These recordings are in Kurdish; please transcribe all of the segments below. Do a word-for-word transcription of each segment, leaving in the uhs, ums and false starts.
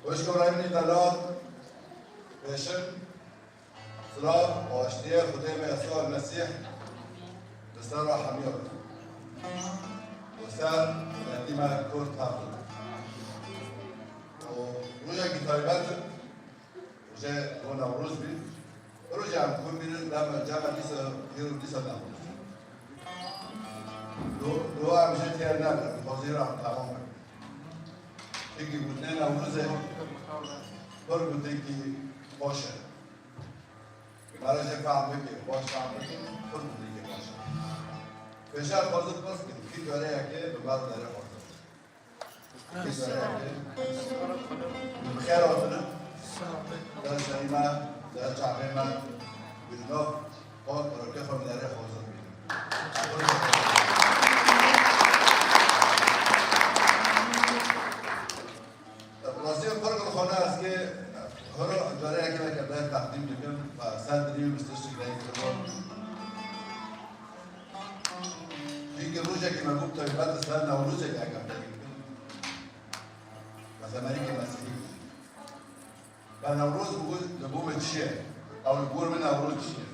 Xwişk û birayê min delal, pêşin silav û aştiyê Xwedê me Yesûa Mesîh li ser ra hemiya be. Li ser miletî me Kurd hevdû. Û rojekî taybet e. Rojê ro Newroz bî. Rojê em xwe bînin, dema, cema dîsa, hîro dîsa Newroz. Do, do em jê têr nebin, em xwezî ra em temam bin. Çimkî gotinê Newrozê pir gotinekî xweş e. Mara jê fehm bike, baş fehm bike, pir gotinekî xweş e. Pêşer xwezî pirs kim, kî careyekê bi me re derê xwezî. Bi xêr hatine. Der serî me, der çavê me, bi nav xwe, rokê xwe bi derê xwezir bînin. Rastî pir gulxane ez kê horo careyekê veke ber teqdîm dikim, ser dilî wî bistiştik deyî kirdo. Çimkî rojekî me bû taybet li ser Newrozê eger te bikin. Mesela me rêkê Mesîhî bû. Be Newroz bû, li bo min çi ye? Ew li gor min Newroz çi ye?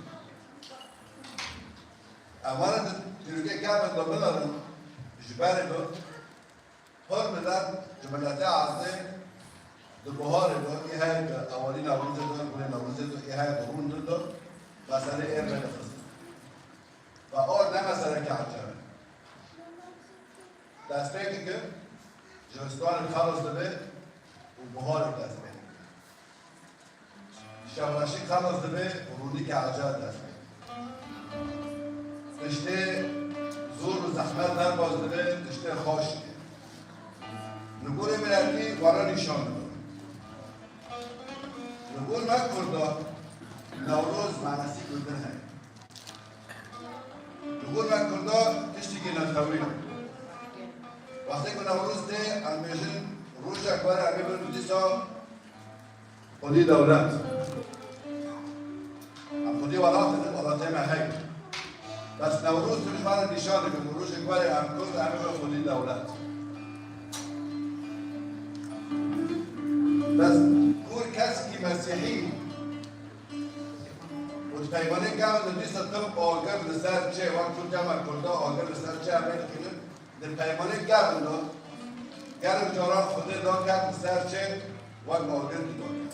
Em werin di dîrokê kevin de binerin, ji berê bi. Pir milet ji miletê erdê di biharê de, ê heye di ewalî Newrozê de, gulê Newrozê de, ê heye di rûn de, meselê ê vedixistin. Ve o ne meseleke ecêb e. Destpêkeke zivistanê xelas dibe û biharê dest pê dike. Şevreşî xelas dibe û rûnîke ecêb dest pê dike. Tiştê zor û zehmet derbas dibe, tiştê xweş dibe. Li gorî miletî were nîşan dibe. Li gor me Kurda Newroz manesî gotin heye. Li gor me Kurda tiştekî netewî ye. Wextê ku Newroz tê, em bêjin rojek were em ê bin dîsa xwedî dewlet. Em xwedî welat in, welatê me heye. Bes Newroz tu ji me re nîşan dike ku rojek were em Kurd em ê bin xwedî dewlet. Bes ku kesekî mesîhî û di peymanê kevin de dîsa tim agir li ser çê, wek tu dema Kurda agir li ser çê em ê dixînin, di peymanê kevin de gelek caran Xwedê daket li ser çê wek agir dî daket.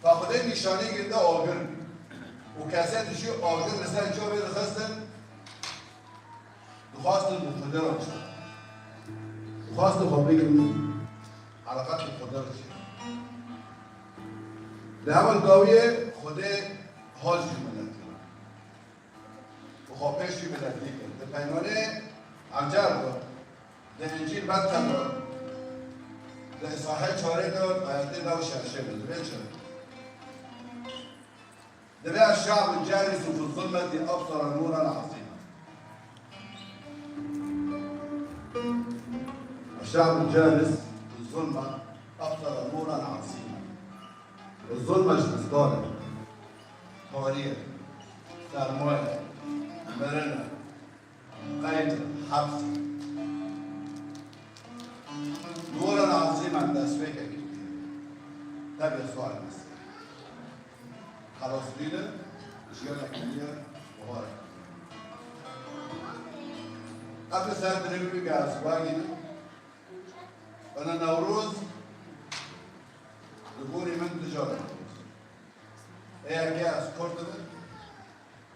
Ka Xwedê nîşanî girî de agir bî. Û kesê dijî agir li ser çê wê dixistin, dixwastin bi Xwedê re biştin. Dixwastin xwe bigirin, eleqet bi Xwedê re çêkin. Li heman dawiyê Xwedê hal ji miletî re. Û xwe pêş wî miletî kir. Di peymanê ecêb de, di Încîl Metta de, di Îsahê çarê de, ayetê neh û şeşê de, divê çi? Divê الشعب الجالس في الظلمة أبصر نورا عظيما. الشعب الجالس في الظلمة أبصر نورا عظيما. Zulme ji zistan e. Tarî ye. Serma ye. Mirin e. Qeyd e. Heps e. Nuran Azîm em destpêkekî dike. Tevê sual Mesîh. Xelasbîne, jiyanekî nû ye, buharek. Ev li ser dilê wî ke ez vagînim. Bana Newroz, li gorî min du car e Newroz. Ê yekê ez Kurd im,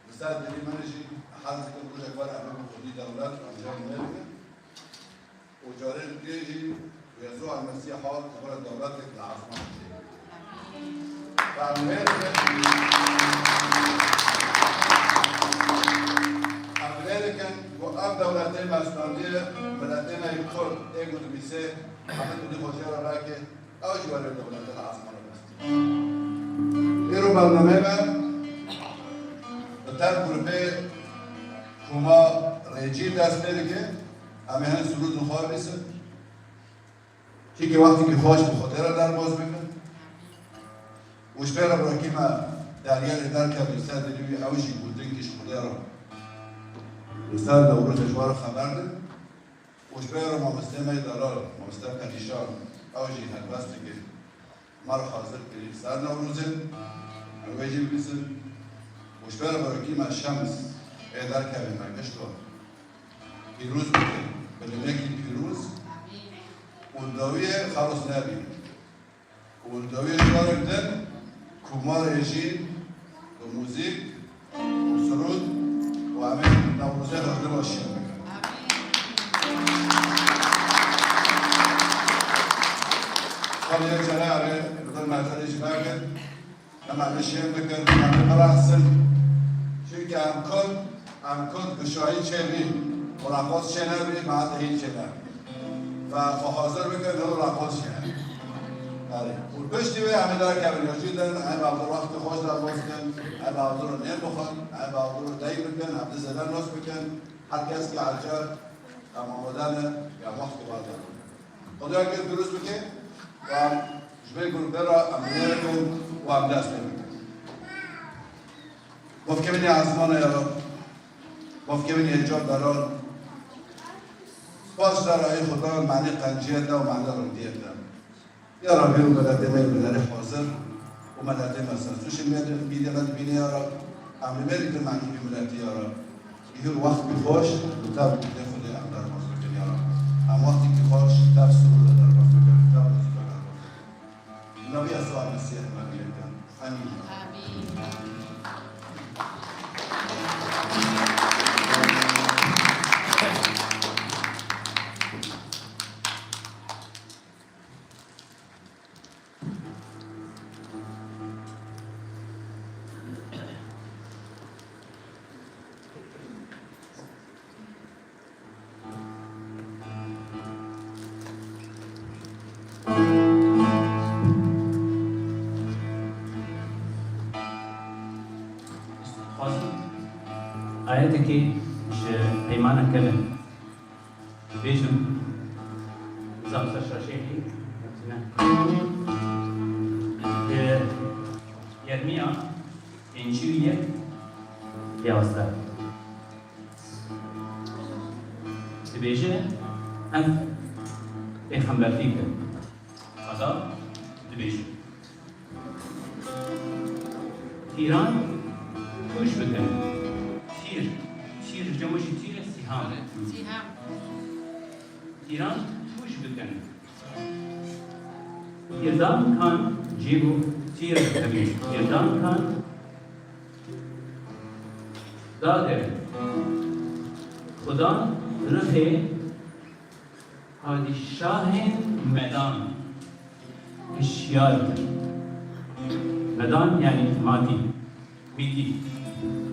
li ser dilê min jî hez dikim rojek were em bibin xwedî dewlet, em car nêbikin. Û carê dikê jî Yesûa Mesîha ji bo re dewletek li esmanê çêbike. Em vê dikin, em vê dikin ku ev dewletê me standiye, miletê me yê Kurd ê ku dibîsê, hemî xwedî xwe jê re rake, ew jî were dewlete li esmanê bistî. Îro bernameyê me bi tev grûpê Koma Rêcî dest pê dike. Em ê hin sirûdên xwe bibîsin. Çimkî wextekî xweş bi Xwedê re derbas bikin. Û ji pê re birakî me deryerê derkevin ser dilê wî, ew jî gotinkî ji Xwedê re. Li ser Newrozê ji we re xeber din. Û ji ber re mamostê me yê delal, mamoste Penîşan, ew jî helbest dike. Me re hazir kirî ser Newrozê, em wê jî bibîsin. Û ji ber re barokî me Şems ê derkevê me gişt we pîroz bike, bi limekî pîroz û dawiyê xelos nebî. Û li dawiyê carek din komarê jî bi muzîk û sirûd û em ê Newrozê hevdû re şîn bikin. Xwedê yek care em ê li vir mehfilê jî vekin, em ê şîn bikin, em ê birexsin. Çunke em kul Em kul bi şahî çêbî û raqoz çênebî, me heta hîn çênebî. Ve xwe hazir bikin, hûn raqoz çêne. Erê. Û piştî wê em ê derkevin, ya jî din, em ê bi hevdû wextê xweş derbas bikin, em ê bi hevdû re nêm bixwin, em ê bi hevdû re dey bikin, hevdû zêde nas bikin. Her kes ki erce, em amade ne, ya wextê xwe de. Xwedê ger durust bike, em ji vê grûpê re em nêrikin û em dest pê bikin. Bavkê min ê ezmana ya Rab, bavkê min ê car daran. Spas ji te re ey Xudan, manê qenciyê te û manê rindiyê te. Ya Rab, hîn miletê me, miletê hazir û miletê me ser. Tûşê me de, bîdê me dibîne ya Rab. Em li me dikin manî miletî ya Rab. Îhîr wext bî xweş, û te bi Xwedê em derbas bikin ya Rab. Em wextî bî xweş, te bi sirû de derbas bikin, te bi muzîka derbas bikin. Bi navê Yesûa Mesîh me vî bikin. Amîn. Amîn. Dixwazim ayetekê ji Peymana Kevin bêjim. Nizam ser şaşeyê heyî, ne. Di Yermiya pêncî û yek, yazdeh. Dibêje, ev pêxembertîk e. Xweda dibêje, tîran tûj bikin. Tîr, tîr, cem jî tîr e, sîham. Sîham. Tîran tûj bikin. Kîrdankan cî bû tîr dikevî. Kîrdankan dagirin. Xudan rixê padîşahên medan hişyar kir. Medan yanî madî. Mîtî.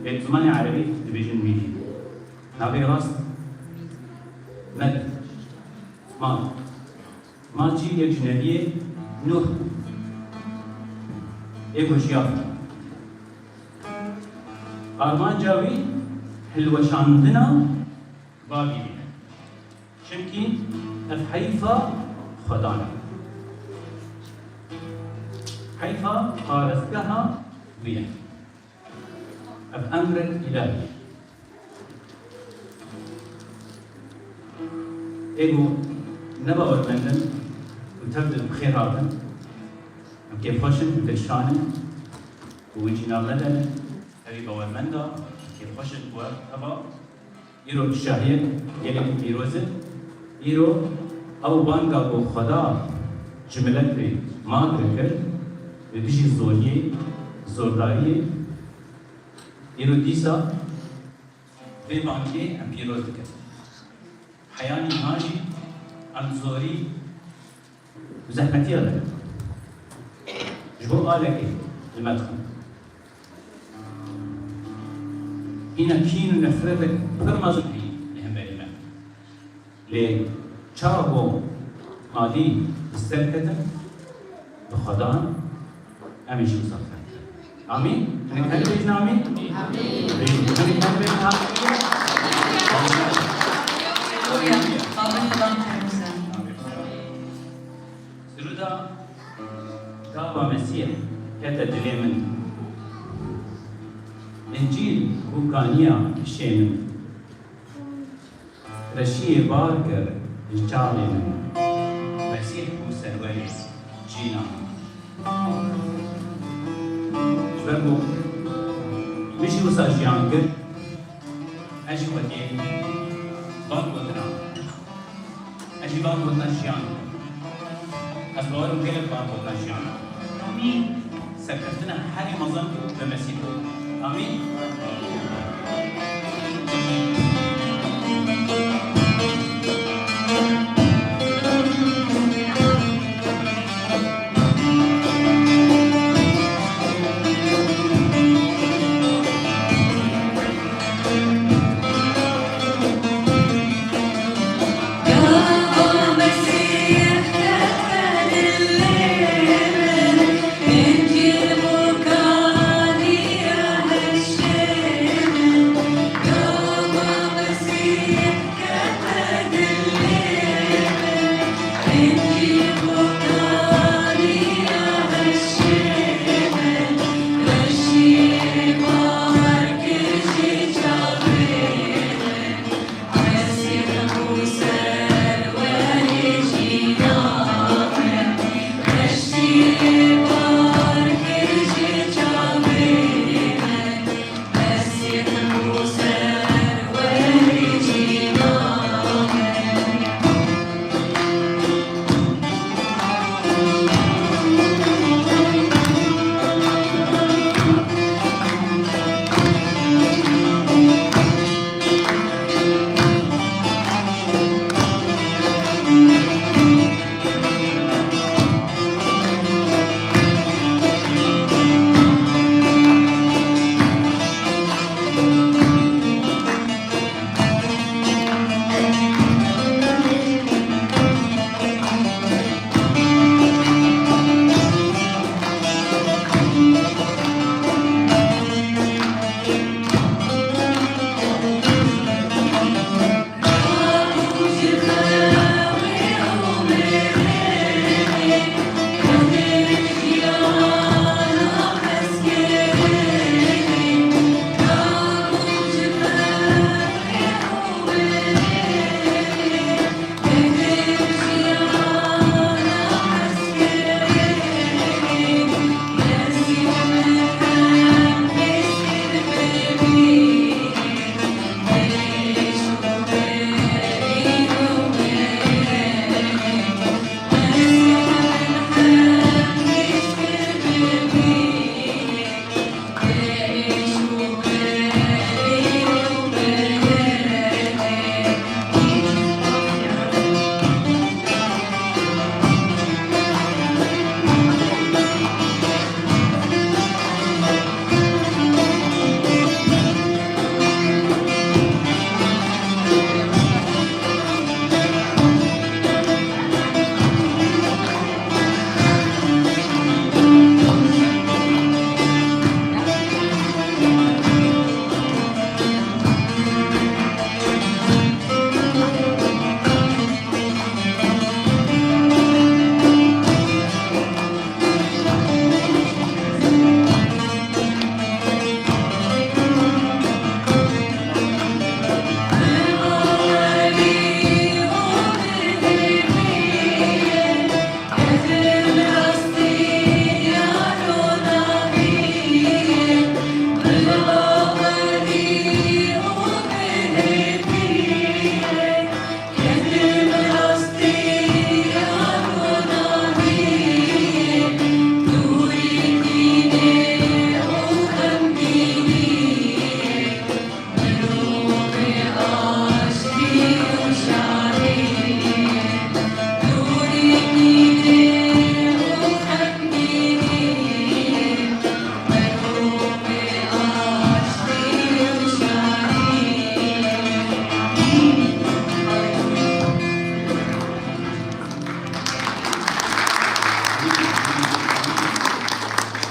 Ê bi zimanê erebî dibêjin mîtî. Navê rast med. Mal. Mal çi? Yek ji neviyê Nuh. Ê ku jiya. Armanca wî hilweşandina Babilê ye. Çimkî ev heyfa Xwedan e. Heyfa parêzgeha wî ye. Ev emrek îlahî ye. Ê ku ne bawermend in û tev dibin bi xêr hatin, em kêfxweş in û dilşan in û wî cîna me de ne. Ew ê bawermend e, em kêfxweş in ku ev heva. Îro şahiyek gelekî pîroz e. Îro ew banga ku Xweda ji miletê ma kir, li dijî zoriyê, zordariyê, îro dîsa vê bangê em pîroz dikin. Heya niha jî em zorî û zehmetiya de ji bo alekê li me dixin. Hîna kîn û nefretek pir mezin heye li hemberî me. Lê çawa ku madî bi ser ketin, bi Xwedan em ê jî muzaffer bikin. Amîn. Hinek her bêjin amîn. Amîn. Bêjin. Hinek her bêjin amîn. Haleluya. Xalê Xudan pêroz e. Siruda gava Mesîh kete dilê min. Încîl bûkaniya hişê min. Reşiyê bar kir Çavê min, Mesîh bû serwerê jîna min. Ji ber ku min jî wisa jiyan kir, ez jî xwediyê van gotina. Ez jî van gotina jiyan. Ez bawer im gelek van gotina jiyan. Amîn. Serkeftina herî mezin bi Mesîh be. Amîn.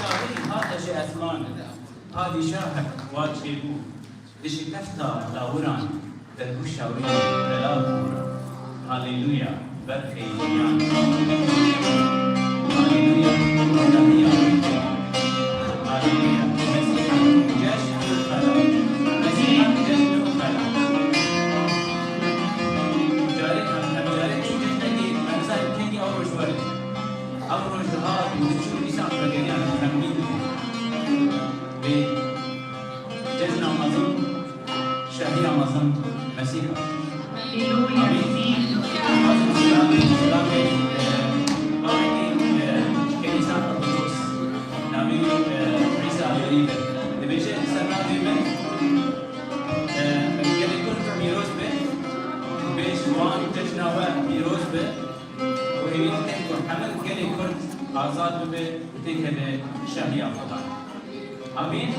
Şahî hate ji esmanê de, padîşahek wa çêbû, dişikefta lawiran, dergûşa wî belav bû. Haleluya, berxê jiyan. Haleluya, Haleluya, Mesîha cejn û xela. Mesîha cejn û xela. Carê, em carê Çû dîsa vegeriyan xemgîn bû. Vê cejna mezin, şahiya mezin Mesîha. Amîn. Silavê, silavê, e, bavekî, e, Kenîsa Ortodoks, navê wî, e, Îsa Berî be. Dibêje, ser navê min, e, gelê Kurd pîroz be. Dibêj wan cejna we pîroz be. Û hêvî dikin ku hemî gelê Kurd azad bibe û têkeve şahiya Xudan. Amîn.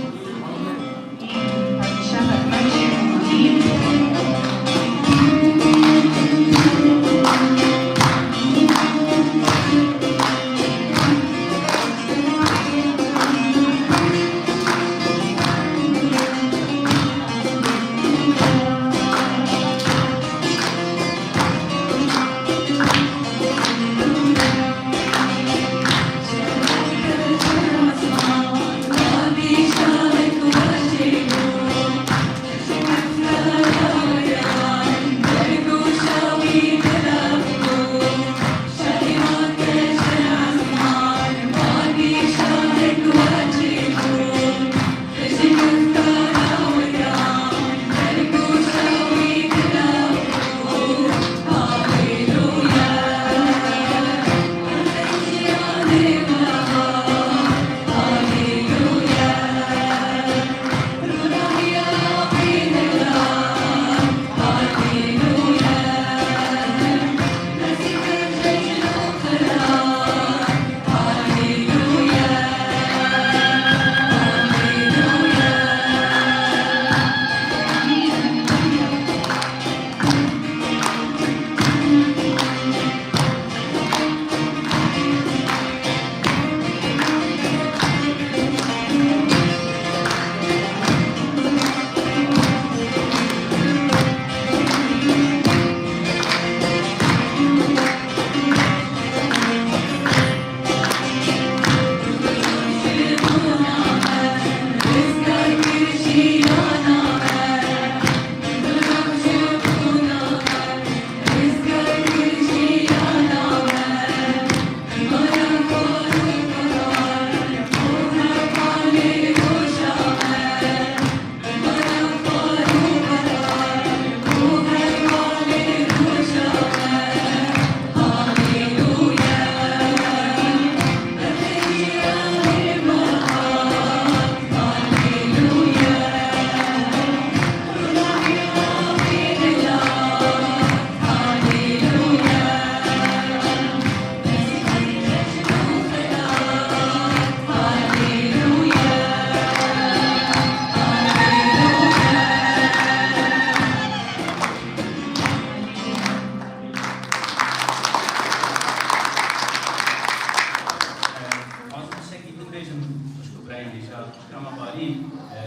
Dixwazim tiştekî din bêjim, xwişk û birayên hêja, xwişka me Balî, e,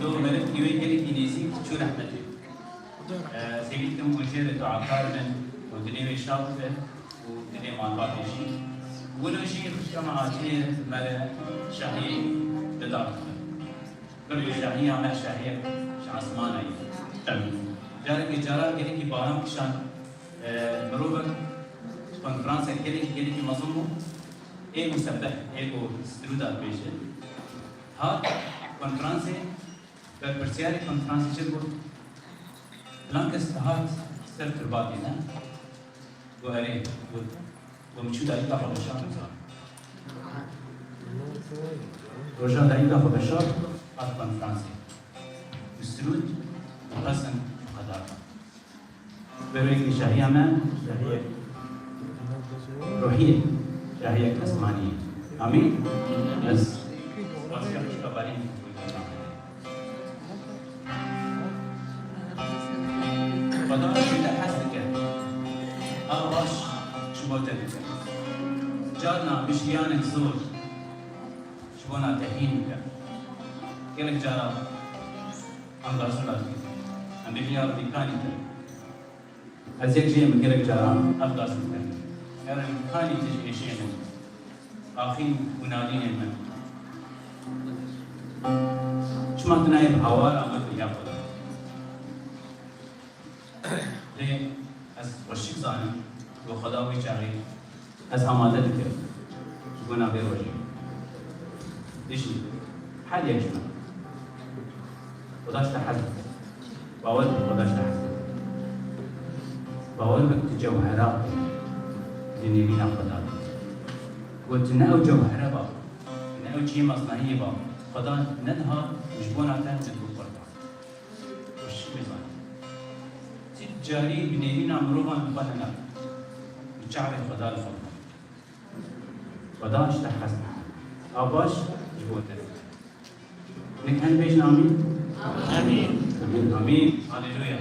do, do meriv kî wê gelekî nêzîk çû rehmetê. E, hêvî dikim hûn jê re duakar bin û dilê wê şad bibe û dilê malbatê jî. Wilo jî xwişka me Hatiyê me re şahiyê didar dibe. Kurd û şahiya me şahiyek ji esmana ye. Carekê cara gelekî baran kişand, e, mirovek konferansek gelekî, gelekî mezin bû. Ê musebbeht, ê ku strûda dibêje, hat konferansê, berpirsiyarê konferansê jê got, filan kes dihat ser turbatê me, got, erê, got, got, min çû dayika xwe veşart. Roja dayika xwe veşart, hat konferansê. Bi strûd û pesn xwe da. Berwekî şahiya me, şahiyek ruhî ye, şahiyek esmanî ye. Amîn? Ez spasiya xwe ji Xwebarî dikim. Xweda ji te hez dike. Ev baş ji bo te dike. Carna mişkiyanek zor ji bona te hîn bike. Gelek cara em garsûna dikin. Em bêjin ya Rebî kanî te. Ez yek jê min gelek caran ev qas dikim. Herin kanî tij êşê min, axîn û nalînên min. Çima tu nayê bi hawara min ya Xweda? Lê ez xweşik zanim ku Xweda wê çaxê ez amade dikim. bona vê rojê. Dijî her yek ji me Xuda ji te hez dike. Bawer bike Xuda ji te hez dike. Bawer bike tu cewhera di nêrîna Xuda de. Ku tu ne ew cewhere ba, tu ne ew cihê mesnahiyê ba, Xuda nedihat ji bona te netû qurban. Piştî mêzan. Ti carî bi nêrîna mirovan li xwe nenat. Bi çavê Xweda li xwe bixwe. Xweda ji te hez dike. A baş ji bo te. Hinek hen bêjin amîn. Amîn. Amîn, amîn. Haleluya.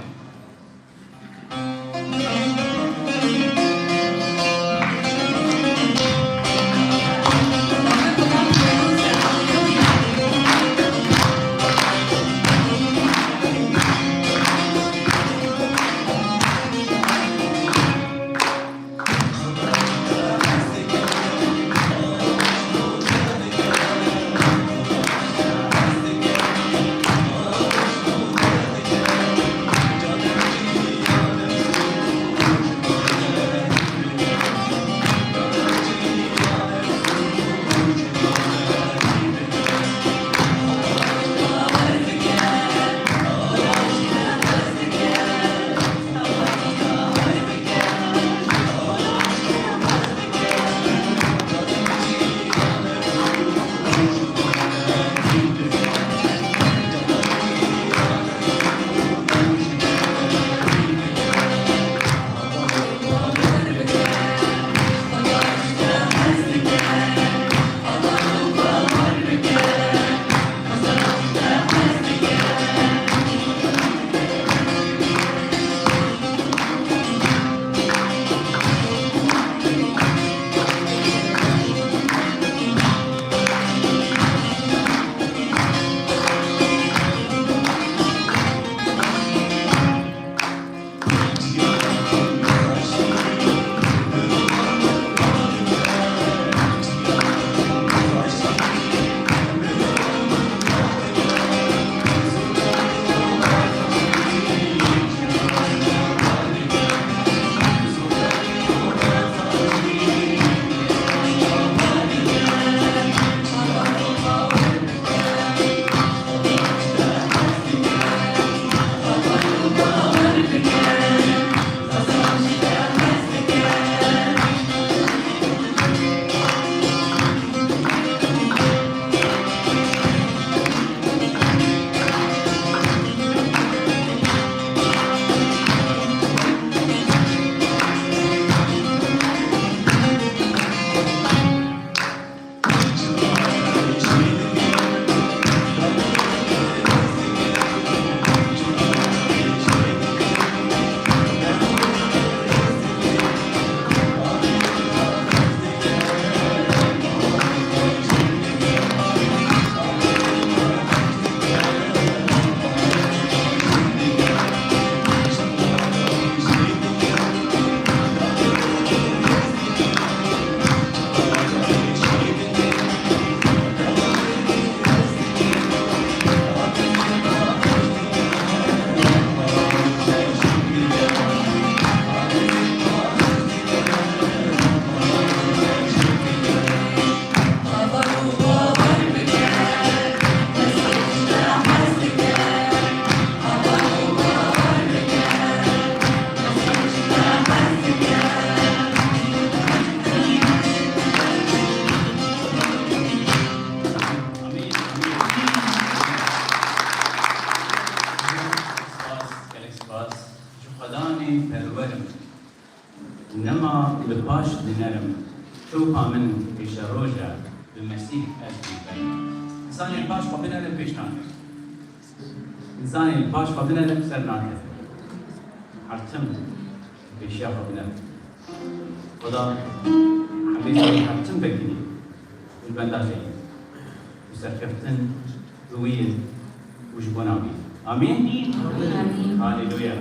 Amîn, amîn. Spas, gelek spas. Ji Xwedanê perwer im. Nema li paş dinerim. Çewka min pêşeroj e, bi Mesîh ez dîber im. Însanê li paş xwe binerin pêş nake. Însanê li paş xwe binerin ser nake. Her tim pêşiya xwe binerin. Xweda hemî her tim vekirî. Li benda jî û serkeftin bi wî ye û ji bona wî. Amîn? Amîn. Haleluya.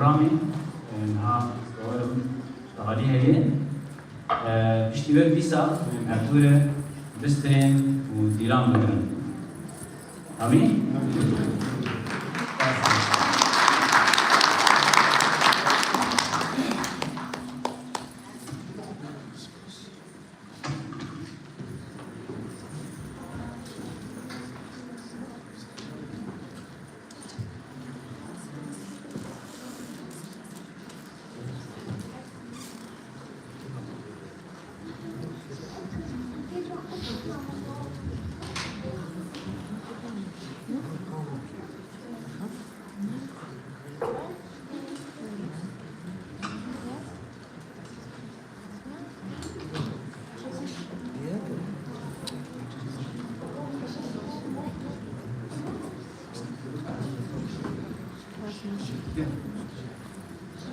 Amîn. Niha bawerim talî heye. Piştî wek dîsa em her dû re bistirên û dîlan bigirin. Amîn.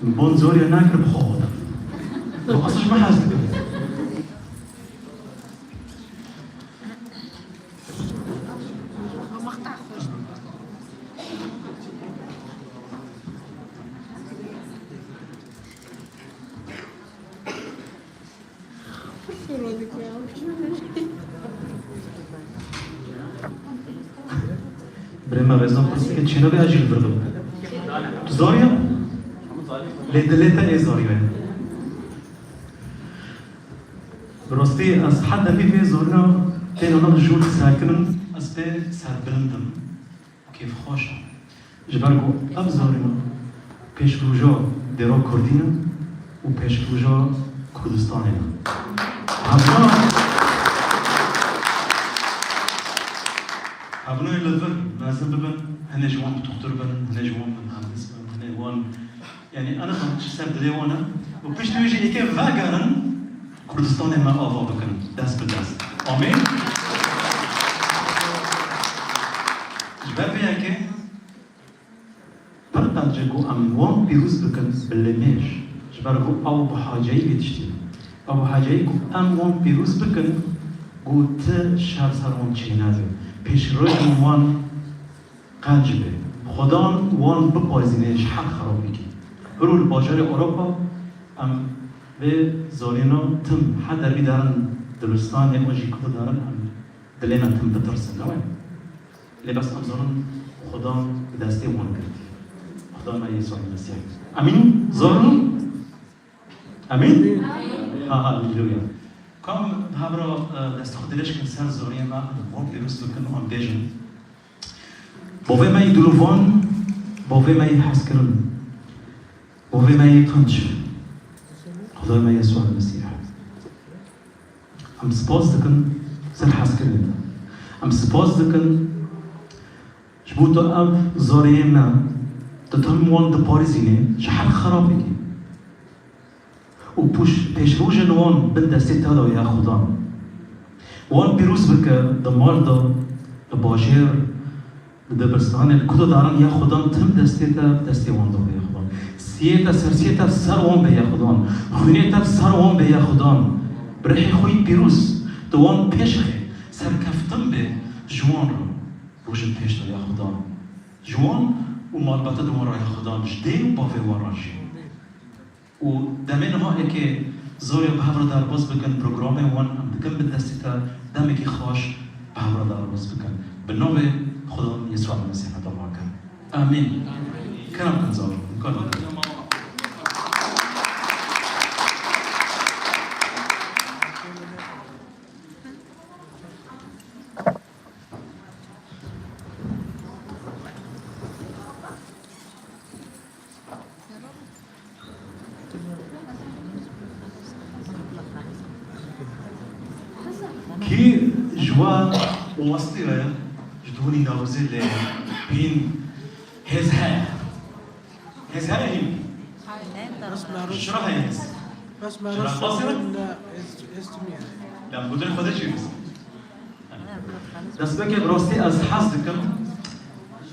Min bon zorî nekir bi xwe xwe de. Tu asl ji min hez dikir. Birê me, rêzan pirsîkê çênabê ez jî li vir bim. Tu zoriya? Lê dilê te ê zorî be. Bi rastî ez heta vê zorîna têna min jûr disekinim, ez pê serbilind im. Kêfxweş e. Ji ber ku ev zorîna pêşroja dêra Kurdî ne û pêşroja Kurdistanê ne. Hebûna, hebûna li vir mezin bibin, hinê ji wan bi doxtur bin, hinê ji wan bi muhendis bin, hinê wan Yanî, ana ji ser dilê wan e. Û piştî wê jî êkê vegerin, Kurdistanê me ava bikin, dest bi dest. Amîn. Ji ber vê yekê, pir qenc e ku em wan pîroz bikin bi limêj. Ji ber ku ew bi haceyî vê tiştî ne. Ew bi haceyî ku em wan pîroz bikin, ku ti şer ser wan çênebe. Pêşrojên wan Qenc be. Xudan wan biparêzîne ji her xerabîkê. Hiro li bajarê Ewropa em vê zorîna tim heta vî derin dibistanê û jî kutu derin em dilê me tim bitirsin, ne wê? Lê bes em zorin Xudan bi destê wan girtî. Xudan me Yêsû Mesîh. Emîn? Zorin? Emîn? Ha, ha, haleluya. Kam hevra, e, destê xwe dirêj kin ser zoriyê me, em wan pêroz bikin û em bêjin. Bavê me yê dilovan, bavê me yê hezkirin, bavê me yê qenc, Xwedayê me Yesûa Mesîh. Em spas dikin ser hezkirinê te. Em spas dikin ji bo tu ev zareyê me, tu tim wan diparêzînê ji her xerabekî. Û pûş-, pêşrojên wan bin destê te de ya Xudan. Wan pîroz bike di mal de, li bajêr, li dibistanê, li ku de darin ya Xudan tim destê te, destê wan de ya Xudan. Siyê te, sersiyê te ser wan be ya Xudan. Xwînê te ser wan be ya Xudan. Bi rihê xwe yî pîroz tu wan pêş xe, serkeftin be ji wan re. Rojên pêş de ya Xudan. Ji wan û malbata di wan re ya Xudan. Ji dê û bavê wan re jî. Û demê niha êkê zorê bi hev re derbas bikin, programê wan em dikin bin destê te, demekî xweş bi hev re derbas bikin. Bi navê Xudan Yesûa Mesîh me dua bikin. Amîn. Kerem kin zor. Kî ji we wastî re ji dûnî Newrozê lê hîn hêz heye? Hêz heye hîn? Çira heye hêz? Bes me Çira rest xwazî re? Ne, hêz, hêz timiye. Dem gudin xwe de çi bîst? Destpêkê bi rastî ez hez dikim,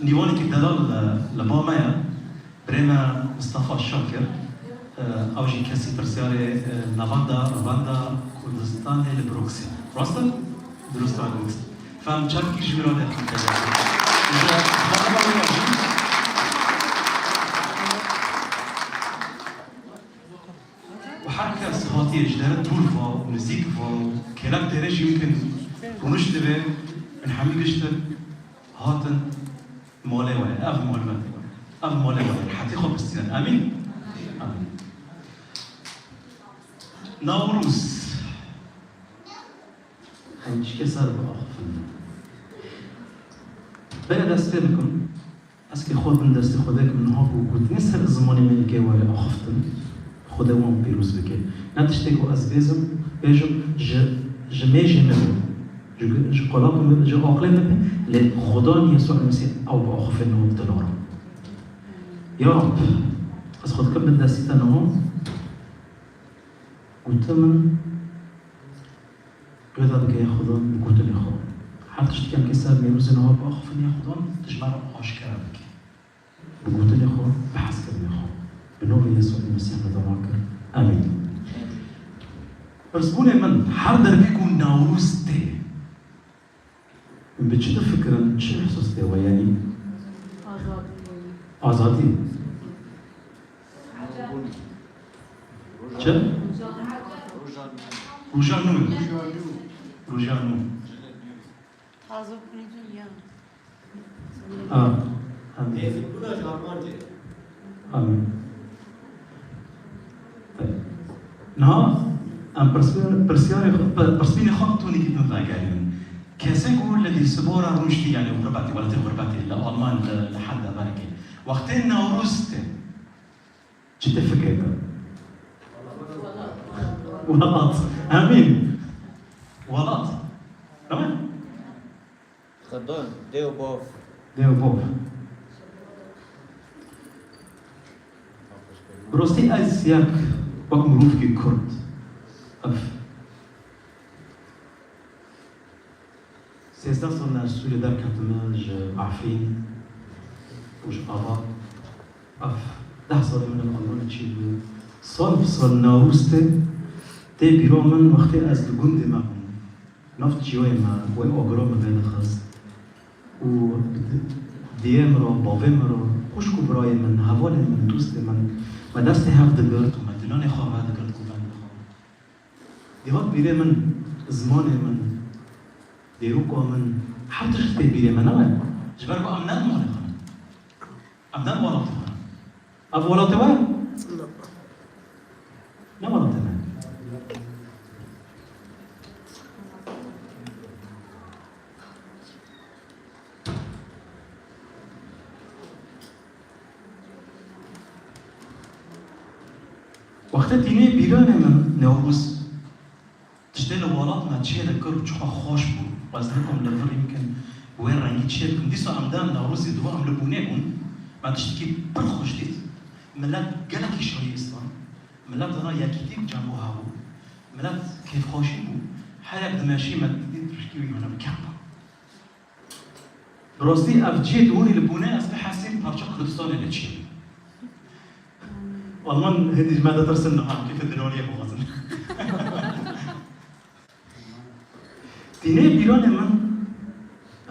nîvanekî delal li, li ba me ye. Birê me Mistefa Şakir, e, ew jî kesî pirsyarê, e, navenda, revenda Kurdistanê li Brooksê. Rast e? Dirust e. Fem çend kî ji wî re lê. Ji xanima wî re jî. Nizîk va kêlek têrê jî mimkin rûniştibe, min hemî giştin hatin malê we, ev malbetê we, ev malê we, hetî xwe bistînin. Emîn? Emîn. Newrûz. Em çike ser biaxifin. Bere dest pê bikim. Ez kê xwe bin destê Xwedê kim niha ku gotinê ser zimanê me yekê were axiftin, Xwedê wan pîroz bike. Ne tiştê ku ez bêzim, bêjim, ji, ji mêjê me be, ji, ji qolakê me be, ji aqilê me be, lê Xudan Yesû Mesîh ew biaxifê niha bi dila re. Ya Rab, ez xwe dikim bin destî te niha, gotin min, Qêda bike ya Xudan bi gotinê xwe. Her tiştekî em kê ser nêrûzê niha biaxifin ya Xudan, tu ji me re aşkera bike. Bi gotinê xwe, bi hezkirinê xwe. Bi navê Yesû Mesîh me dema kir. Emîn. Pirsbûnê min, her derbê ku Newrûz tê, em bi çi difikirin, çi îhsas tê we, yanî? Azadî. Azadî. Çi? Roja nû. Roja nû. Tazebûnî dinya. Ha, emîn. Amîn. Niha em pirsiyar-, pirsiyarê xwe, pi-, pirsbînê xwe bi tonîkî din vegerînin. Kesê ku li Lîsbona rûniştî, yanî xurbetê, welatê xurbetê, li Alman, li, li henda belkê. Wextê Newroz tê. Çi tê fikrê te? Welat. Emîn. Welat. Değil mi? Xwedon, dê û bav. Dê û bav. Bi rastî ez yek wek mirovkî Kurd, ev Sêzdeh sal me ez Sûriyê derketime, ji Efrîn û ji Ava. Ev deh salê min li Almanya çêbû. Sal bi sal Newroz tê, tê bîra min wextê ez li gundê me bûm. Nav çiyayê me, wê agiro min vêdixist. Û diyê min re, bavê min re, xwişk û birayê min, hevalê min, dostê min, me destê hev digirt û me dilanê xwe vedigirt ku bende xwe. Dihat bîrê min, zimanê min, dêroka min, her tişt tê bîrê me, ne me? Ji ber ku em ne li malê xwe ne. Em ne li welatê xwe ne. Ev welatê we? Ne welatê me. Wextê tînê bîranê min Newroz, tiştê li welat me çê dikir û çiqa xweş bû. Ez nikum li vir yimkin wê rengî çê bikim. Dîsa em dem Newrozê diwa em li bûnê bûn, me tiştekî pir xweş dît. Milet gelekî şayî istan. Milet dana yekîtî cem û hebû. Milet kêfxweşî bû. Her yek dimeşî me dît tiştekî wî hene bi kef bû. Bi rastî ev cihê di hûnî li bûne, ez bihesîm parça Kurdistanê li çi ye. Alman hêdî ji me ditirsin niha, kêfê diraniyê bixwazin. Tînê bîranê min,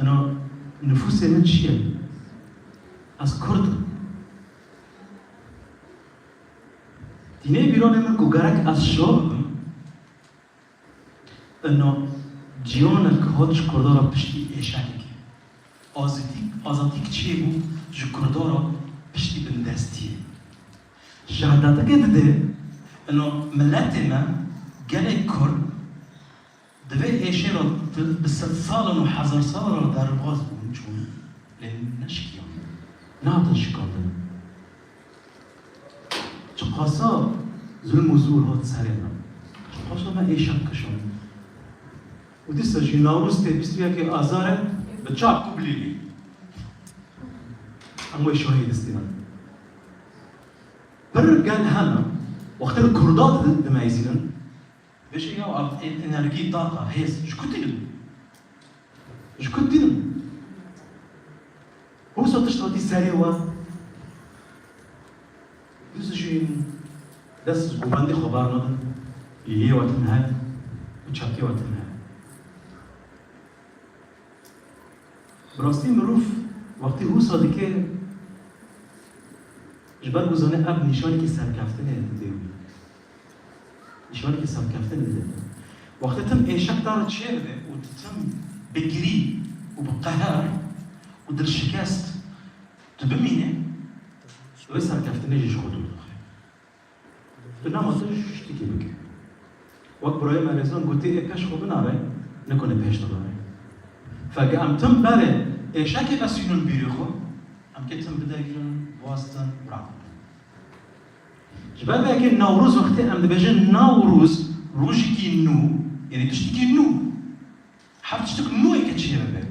ena nifûsê min çi ye? Ez Kurd im. Tînê bîranê min ku gerek ez şa bibim, Ino ciyanek hat ji Kurda re piştî êşekekê. Azîtîk, azadîk çêbû ji Kurda re piştî bindestiyê. Şehadeteke dide, ino miletê me, gelê Kurd, di vê êşê re bi sed salan û hezar salan re derbaz bûn, çûn, lê neşikiyan, nehatin şikandin. Çiqasa zulm û zor hat serê me. Çiqasa me êşek kişand. Û dîsa jî Newroz tê bîst û yekê Azarê bi çap ku bilîlî. Em wê şahî distînin. Pir gel hene, wextê li Kurda di-, dimeyzînin, Bêje ya ev, ev enerjî, taqa, hêz, ji ku tînin? Ji ku tînin? Wisa tişt hatî serê we. Dîsa jî dest ji govendê xwe bernadin. Liyê we tim heye û çepkê we tim heye. Bi rastî mirov wextî wisa dike, ji ber ku zane ev nîşanekî serkeftinê dide wî. Nîşanekî serkeftinê dide. Wextê tim êşek dar çêdibe û tu tim bi girî û bi qeher û dilşikest tu bimînî, tu wê serkeftinê jî ji xwe dûr dixî. Tu nema tu ji tiştekî bike. Wek birayê me rêzan gotî, ê pêş xwe binare, nikune pêş dinare. Feke em tim berê êşekê besînin bîrê xwe, em kê tim bidegirin, biwestin, biraxin. Ji ber vê yekê Newroz wextê em dibêjin Newroz, rojekî nû, yanî tiştekî nû. Her tiştek nû eke çêbibe.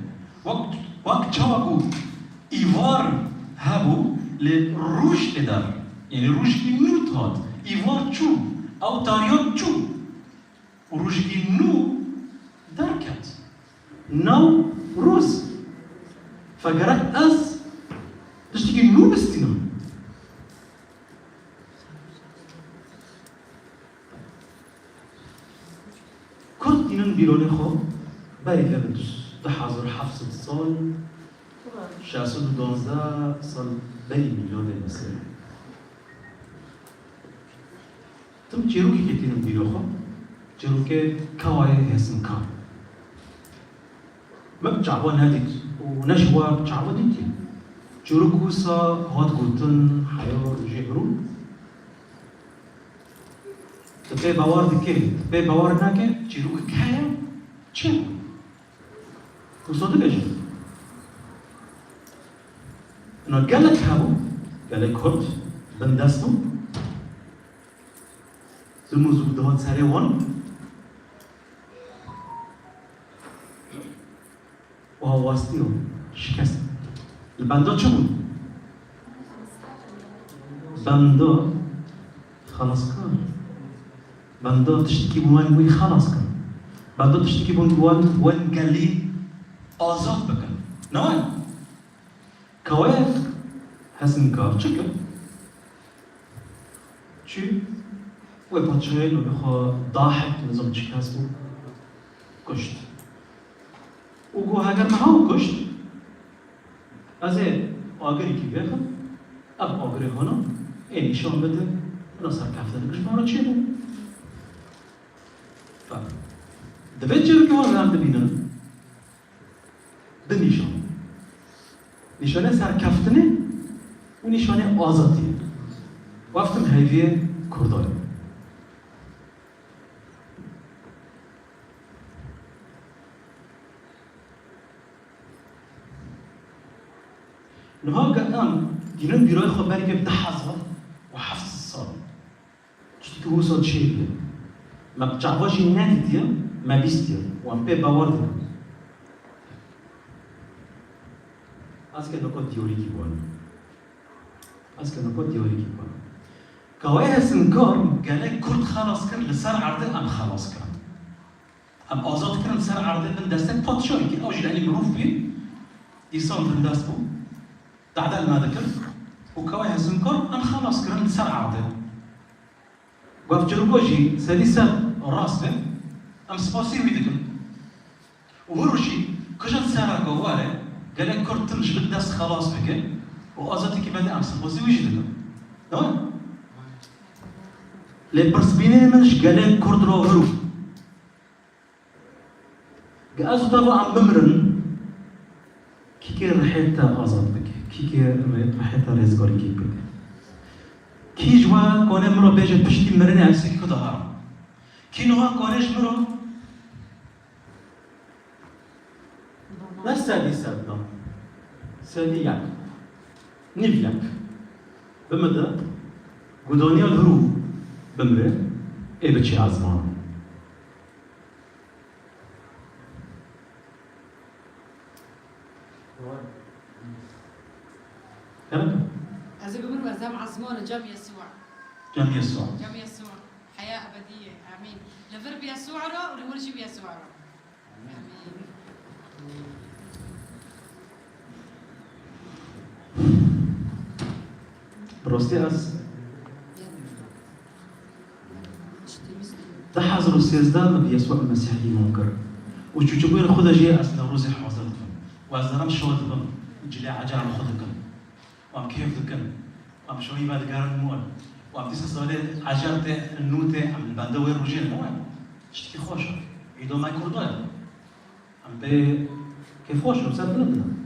Wek, wek çawa ku îvar hebû, lê roj tê de. Yanî rojekî nû hat. Îvar çû. Ew tariyat çû. Û rojekî nû derket. Newroz. Fe gerek ez tiştekî nû bistînim. Kurd tînin bîronê xwe berî vê bi du hezar û heft sed sal, şeş sed û duwazdeh sal berî mîladê Mesîh. Tim çîrokekê tînin bîro xwe, çîrokê Kawayê Hêsinkar. Me bi çava nedît û ne jî we bi çava dîtiye. Çîrok wisa hat gotin heya rojê hiro. Tu pê bawer dikî, tu pê bawer nakî, çîrokek heye, çi bû? Wisa dibêjin. Ina gelek hebû, gelek Kurd bindest bû. Zilm û zûr dihat serê wan. Û hawestiyo, şikest. Li benda çi bûn? Benda xelaskar. Benda tiştekî bûn wan wî xelas kir. Benda tiştekî bûn wan, wan gelî azad bikin. Ne wan? Kawayê Hêsinkar çi kir? Çû wê padşahê navê xwe Dahik, nizam çi kes bû, kuşt. Û got, heger min ew kuşt, ez ê agirekî vêxim, ev agirê hona ê nîşan bide, hina serkeftinek ji me re çêbû. Divê çîrokê wan em bibînin. Du nîşan. Nîşanê serkeftinê û nîşanê azadiyê. Weftim heyviyê Kurdan. Niha ge em dînin bîroyê xwe berî vê bi du hezar û heft sed sal. Tiştekî wisa çêbûye. Me bi çava jî nedîtiye, me bîstiye. Wan pê bawer dikin. Ez ke noko teorîkî bûn. Ez ke noko teorîkî bûn. Kawayê Hêsinkar gelek Kurd xelas kir, li ser erdê em xelas kirin. Em azad kirin ser erdê bin destek padşahekî. Ew jî yanî mirov bî, dîsan bindest bû. Dehde li me dikir û Kawayê Hêsinkar em xelas kirin li ser erdê. Gov çirko jî sedî sed rast e, em spasî wî dikin. Û hûr jî kijin sereke were gelek Kurd tim ji bin dest xelas bike û azadîkî bede, em spasî wî jî dikin. Tamam? Lê pirsbînê min ji gelek Kurd re hûr. Ge ez û te ve em bimirin, kî kê rihê te azad bike, kî kê rê-, rihê te rêzgarîkî bike? Kî ji we kone min re bêje piştî mirinê ez ê ku de herim? Kî niha kone ji min re ne sedî sed da, sedî yek, nîv yek bi min de, ku daniya li hûr bimire, ê biçe ezman. Gerek? Ez ê bimirim, ez hem ezmana cem Yesûa. Cem Yesûa. Cem Yesûa. Heya ebedî ye. Amîn. Li vir bi Yesûa re û li wir jî bi Yesûa re. Amîn. Bi rastî ez du hezar û sêzdeh min bi Yesûa Mesîh îman kir. Û çûçûbûyên xwe de jî ez Newrozê hazir dibim. Û ez derim şa dibim, cilê ecar xwe dikim. Û em kêf dikin. Û em şoyî vedigerin mol. Û em dîsa salê ecar tê, nû tê, em li benda wê rojê ne. Tiştekî xweş e. Îdo me kurda ye. Em pê kêfxweş in, ser bilind in.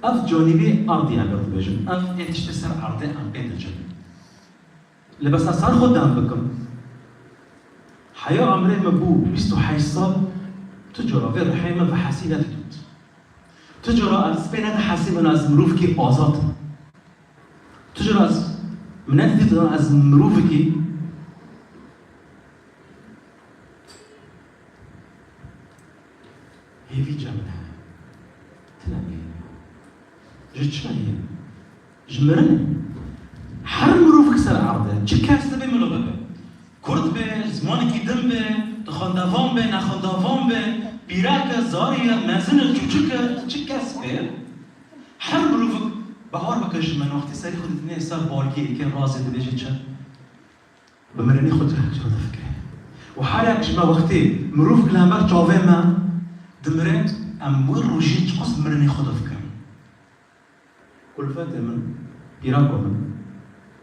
Ev canîbê erdî em pê dibêjin. Ev ê tiştê ser erdê em pê dicin. Lê bes ez ser xwe dem bikim. Heya emrê min bû bîst û heşt sal, tu cara vê ruhê min vehesî nedidît. Tu cara ez pê nedihesibin ez mirovekî azad im. Tu cara ez, min nedidît ez mirovekî hêvî cem heye. Tune heye. Ji çi heye? Ji mirinê. Her mirovek ser erdê, çi kes dibe milo bibe. Kurd be, zimanekî din be, di xwendevan be, nexwendevan be, pîrek e, zarî ye, mezin e, çûçik e, çi kes be. Her mirovek, bawer bike ji min, wextê serî xwe didîne ser balgê, kê razê dibêje çi? Bi mirinê xwe tu çi difikirî? Û her yek ji me wextê mirovek li hember çavê me dimire, em wê rojê çiqas mirinê xwe difikirin. Kulfetê min, pîrako min,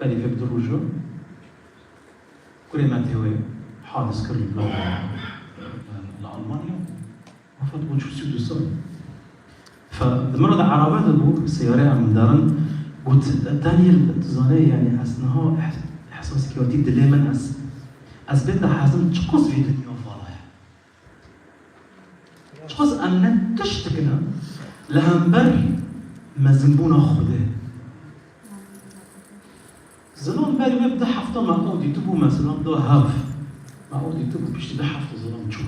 berî vê bi du roja, kurê me tê wê hadis kir li, li Almanya. Wefat bû çû sî û du sal. Fe, di min re di erabe de bû, seyare em derin, got, Daniel, tu zanî, yanî ez niha ehs-, ehsas kewtî dilê min ez, ez bê dihezim çiqas vî dinya vala ye. Çiqas em ne tiştik ne li hember mezinbûna Xwedê. Zilam berî wê bi du hefta me ew dîtibû, mesela da hev. Me ew dîtibû piştî du hefta zilam çû.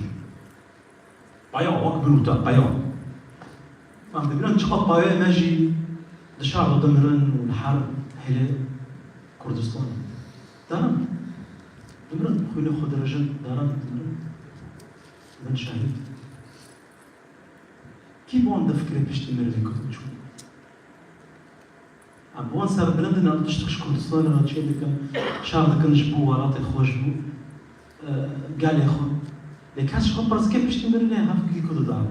Peya wek min û te peya. Em dibînin çiqas payê me jî di şer de dimirin û li her hêlê Kurdistanê. Derin. Dimirin, xwînê xwe dirêjin, derin, dimirin. Bin şehîd. Kî bi wan difikire piştî mirinê Kurd çû? Em bi wan serbilind in, em tiştek ji Kurdistanê re çê dikin, şer dikin ji bo welatê xwe, ji bo, e, gelê xwe. Lê kes ji xwe pirs dike piştî mirinê hevkî ku didane.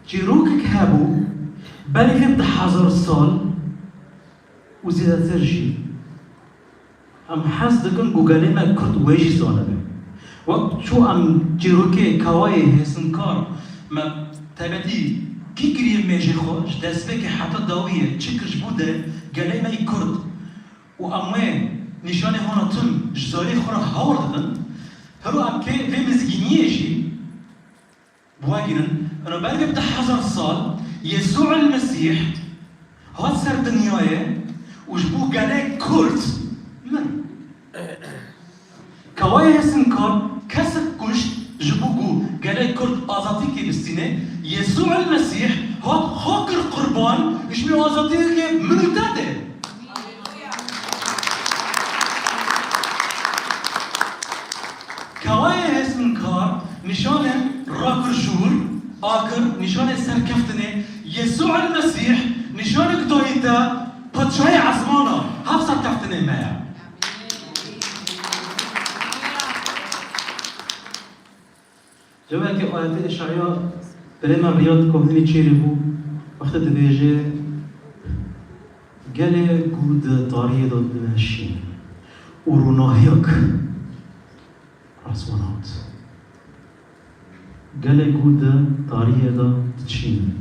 Çîrokek hebû, berî vê bi du hezar sal û zêdetir jî. Em hez dikin ku gelê me Kurd wê jî zanibe. Wek çû em çîrokê Kawayê Hêsinkar me taybetî kî kiriye mêjê xwe, ji destpêkê heta dawiyê çi kir ji bo de gelê me yê Kurd û em wê nîşanê hona tim ji zarê xwe re hewl didin. Hero em kê vê mizgîniyê jî Bi we girin, ina ber vê bi du hezar sal Yesû el Mesîh hat ser dinyayê û ji bo gelê Kurd mir. Kawayê Hêsinkar kesek kuşt ji bo ku gelê Kurd azadîkê bistîne, Yesû el Mesîh hat xwe kir qurban ji bo azadîkê min û te de. Kawayê Hêsinkar nîşanê rakir jûr, akir, nîşanê serkeftinê, Yesû el Mesîh, nîşanê ku dayî te, padşahê esmana, hev serkeftinê me ye. Cewekê ayetê Eşaya berê me Riyad Kohnî çêrî bû, wextê dibêje, gelê ku di tariyê de dimeşîn û rûnahiyek raswana hat. Gelê ku di tariyê de diçîn,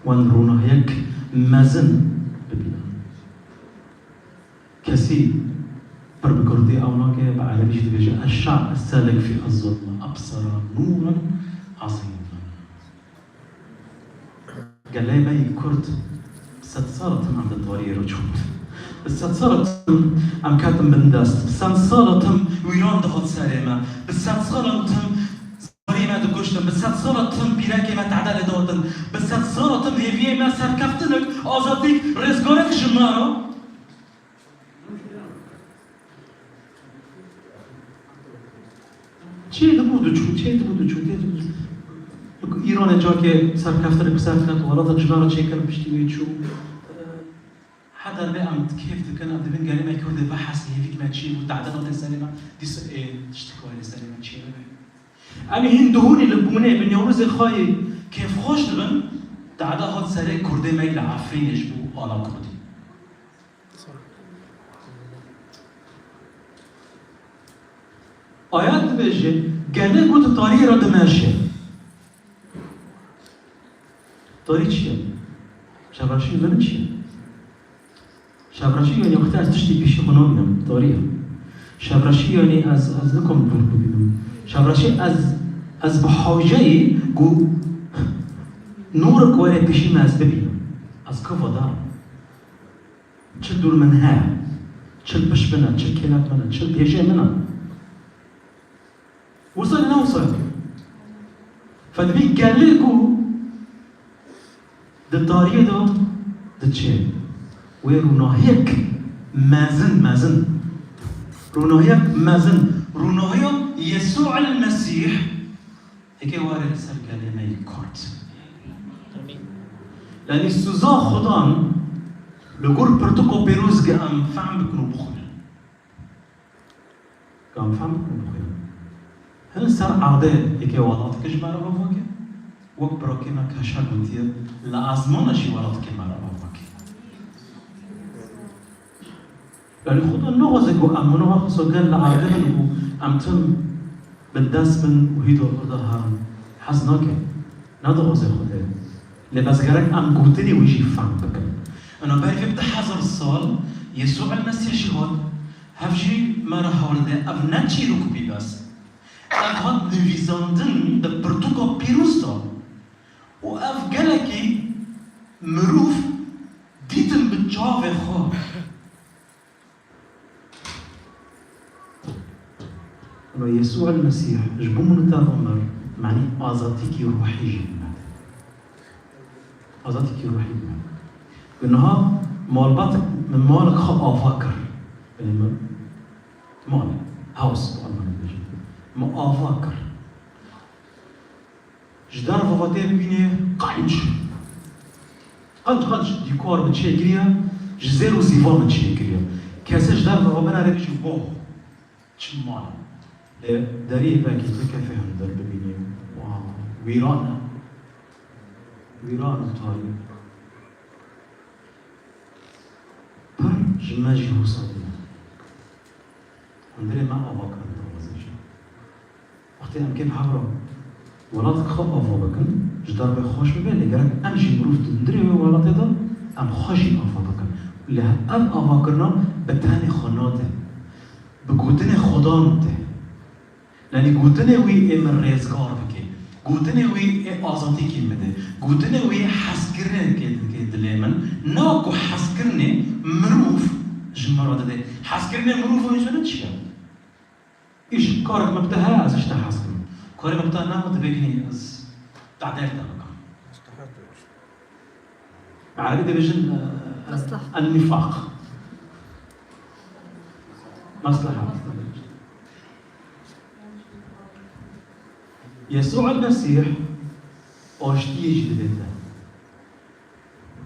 wan rûnahiyek mezin bibînin. Kesî pir bi kurdî ew nake, bi erebî jî dibêje, "Eşşa eselek fî ezzulme ebsera nûren ezîmen." Gelê me yî Kurd, sed sala tim em di tariyê re çûn. Bi sed sala tim em ketin bin dest. Bi sed sala tim wîran dihat serê me. Bi sed sala tim zarê me dikuştin. Bi sed sala tim pîrekê me tehde lê dihatin. Bi sed sala tim hêviyê me serkeftinek, azadîk, rêzgarek ji me re. Çê dibû diçû, çê dibû diçû, çê dibû diçû. Îranê carkê serkeftinek bi ser ket, welatek ji me re çêkir piştî wê çû. Her derbê em kêf dikin, em dibin gelê me Kurdê vehesî hêvîk me çê bû, tehde date serê me, dîsa ê tiştik wayê serê me çê bibe. Em ê hîn duhûnî li bûnê bi Newrozê xwe yê kêfxweş dibin, tehde hat serê Kurdê me yê li Efrînê ji bo ala Kurdî. Ayet dibêje, gelê ku di tariyê re dimeşe. Tarî çi ye? Şevreşî vin çi ye? Şevreşî, yanî, wextê ez tiştî pêşî xwe nabînim, tarî ye. Şevreşî, yanî, ez, ez nikom dûr bibînim. Şevreşî, ez, ez bi hawceyî ku nûrik were pêşî me ez bibînim. Ez kiva dar im. Çi dûr min heye, çi pişt min e, çi kêlek min e, çi pêşê min e. Wisa ne wisa. Fedibî gelê ku di tariyê de diçe. Wê rûnahiyek mezin, mezin. Rûnahiyek mezin. Rûnahiya Yesû el Mesîh. Eke ware li ser gelê me yî Kurd. Yanî suza Xudan li gor pirtûka pîroz ge em fehm bikin û bixwînin. Em fehm bikin bixwînin. Hin li ser erdê eke welatekê ji me re ava ke, wek birakê me Keşa gotiye, li ezmana jî welatekê me re ava ke. Yanî Xuda naxwaze ku em wina wexta gel li erdê bin û em tim bi dest bin û hî di vir de herin. Hez nake. Ne dixwaze Xwedê. Lê bes gerek em gotinê wî jî fehm bikin. Ina berî vê bi du hezar sal Yesû el Mesîh jî hat, hev jî me re hewl dide. Ev ne çîrok bî bes. Ev hat nivîsandin di pirtûka pîroz de. Û ev gelekî mirov dîtin bi çavê xwe. Û Yesû el Mesîh ji bo min û te ve mir, manî azadîkî ruhî jî bîne. Azadîkî ruhî bîne. Û niha malbatek, min malek xwe ava kir. Belê min mal, Haus, bi Almanî dibêjin. Min ava kir. Ji derve ve tê bibînê qenc. Qenc, qenc, dîkor min çêkiriye, ji zêr û zîva min çêkiriye. Kesê ji derve ve binere bêjî, wow, çi mal. Lê deriyê belkî tu kefê hundir bibînî, wow, wîran e. Wîran û tarî. Pir ji me jî wisa bûye. Hundirê me ava kirin dixwaze jî. Wextê em kê bi hev re welatek xwe ava bikin, ji derve xweş bibe, lê gerek em jî mirov di hundirê wê welatê de em xwe jî ava bikin. Lê ev avakirina bi tenê xwe nate. Bi gotinê Xudan tê. Yanî gotinê wî ê min rêzgar bike. Gotinê wî ê azadîkî min de. Gotinê wî hezkirinê dike, dike dilê min. Na ku hezkirinê mirov ji min re dide. Hezkirinê mirov û însanê çi ye? Îş, karek me bi te heye, ez ji te hez dikim. Karê me bi te nehatibe, ez tadêr te bikim. Bi erebî dibêjin, e, e, Mesleha. En-nifaq. Mesleha. Yesû el-Mesîh aştiyê jî dibête.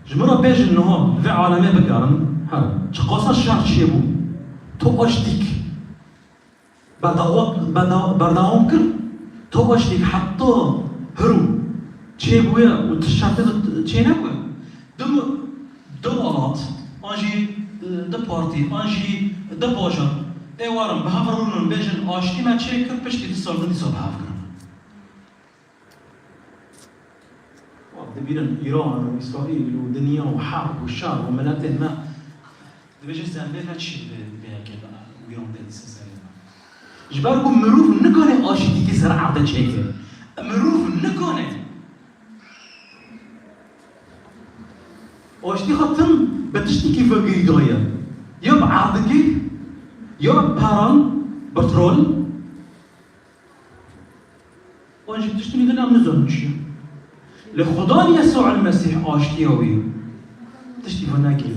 Ji min re bêjin niha, li vê alemê bigerin, her çiqasa şer çêbû, tu aştîk berdawa-, berda-, berdewam kir, tu aştîk heta hiro çêbûye û tu şertê de çênebûye. Du, du welat, an jî, e, du partî, an jî du bajar, ê werin bi hev re rûnin bêjin, aştî me çêkir, piştî du sal din dîsa bi hev kirin. Dibînin Îran û Îsraîl û dinya û herb û şer û miletên me. Dibêje zembê me çi bi, bi yekê de wîran tê dîsa serê me. Ji ber ku mirov nikane aşîtîkî ser erdê çêke. Mirov nikane. Aştî xwe tim bi tiştekî vegirî daye. Ya bi erdikê, ya bi peran, petrol. Wan jî tiştî din em nizanin çi ye. Lê Xudan Yesû el-Mesîh aştiya wî tiştî vana kirî.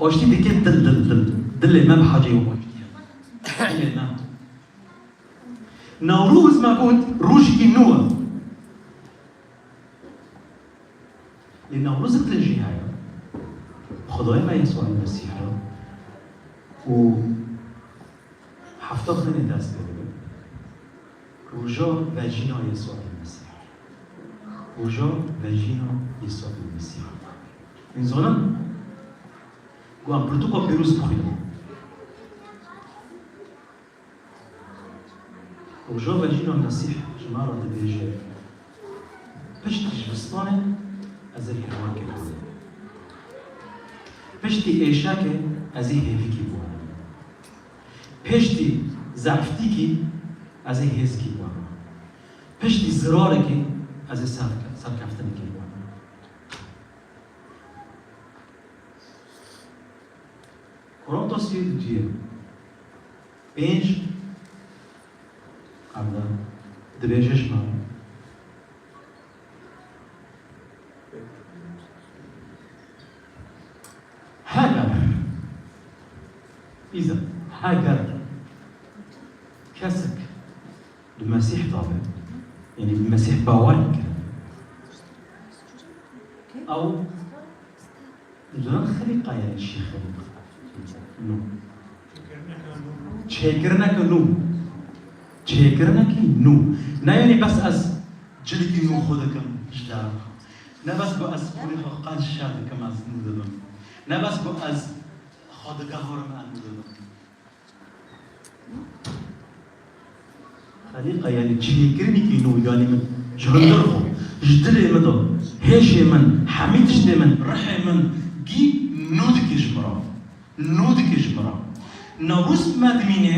Aştî dike dil, dil, dil. Dilê me bi hacê wî aştiye. Dilê me. Newroz me got rojekî nû ye. Lê Newrozek din jî heye. Xwedayê me Yesû el-Mesîh e. Û Hefta xwînê dest pê dibe. Roja vejîna Yesû el-Mesîh. Roja vejîna Yesû el-Mesîh. Hûn zanin ku em pirtûka pîroz bixwînin. Rojava jîna Mesîh ji me re dibêje, piştî jivistanê ez ê hêwarkê biwanîm. Piştî êşekê ez ê hêvikî biwanîm. Piştî zehftîkî ez ê hêzikî biwanîm. Piştî zirarekî ez ê serke-, serkeftinekî biwanîm. Korintosî duyê pênc evde dibêje ji me. Heger, îzin, heger kesek li Mesîh de be, yanî bi Mesîh bawer kirin, ew Diran xelîqa ye, çi xelîqa? Nû. Çêkirineke nû. Çêkirinekî nû. Ne, yanî bes ez cilkî nû xwe dikim ji derve. Ne bes ku ez polê xwe qenc şer dikim, ez nû dibim. Ne bes ku ez xwe digehorim, ez nû dibim. Xelîqa, yanî çêkirinekî nû, yanî min ji hundir xwe, ji dilê min de, hêşê min, hemî tiştê min, rihê min gî nû dike ji min re. Nû dike ji min re. Newrûz me dimîne,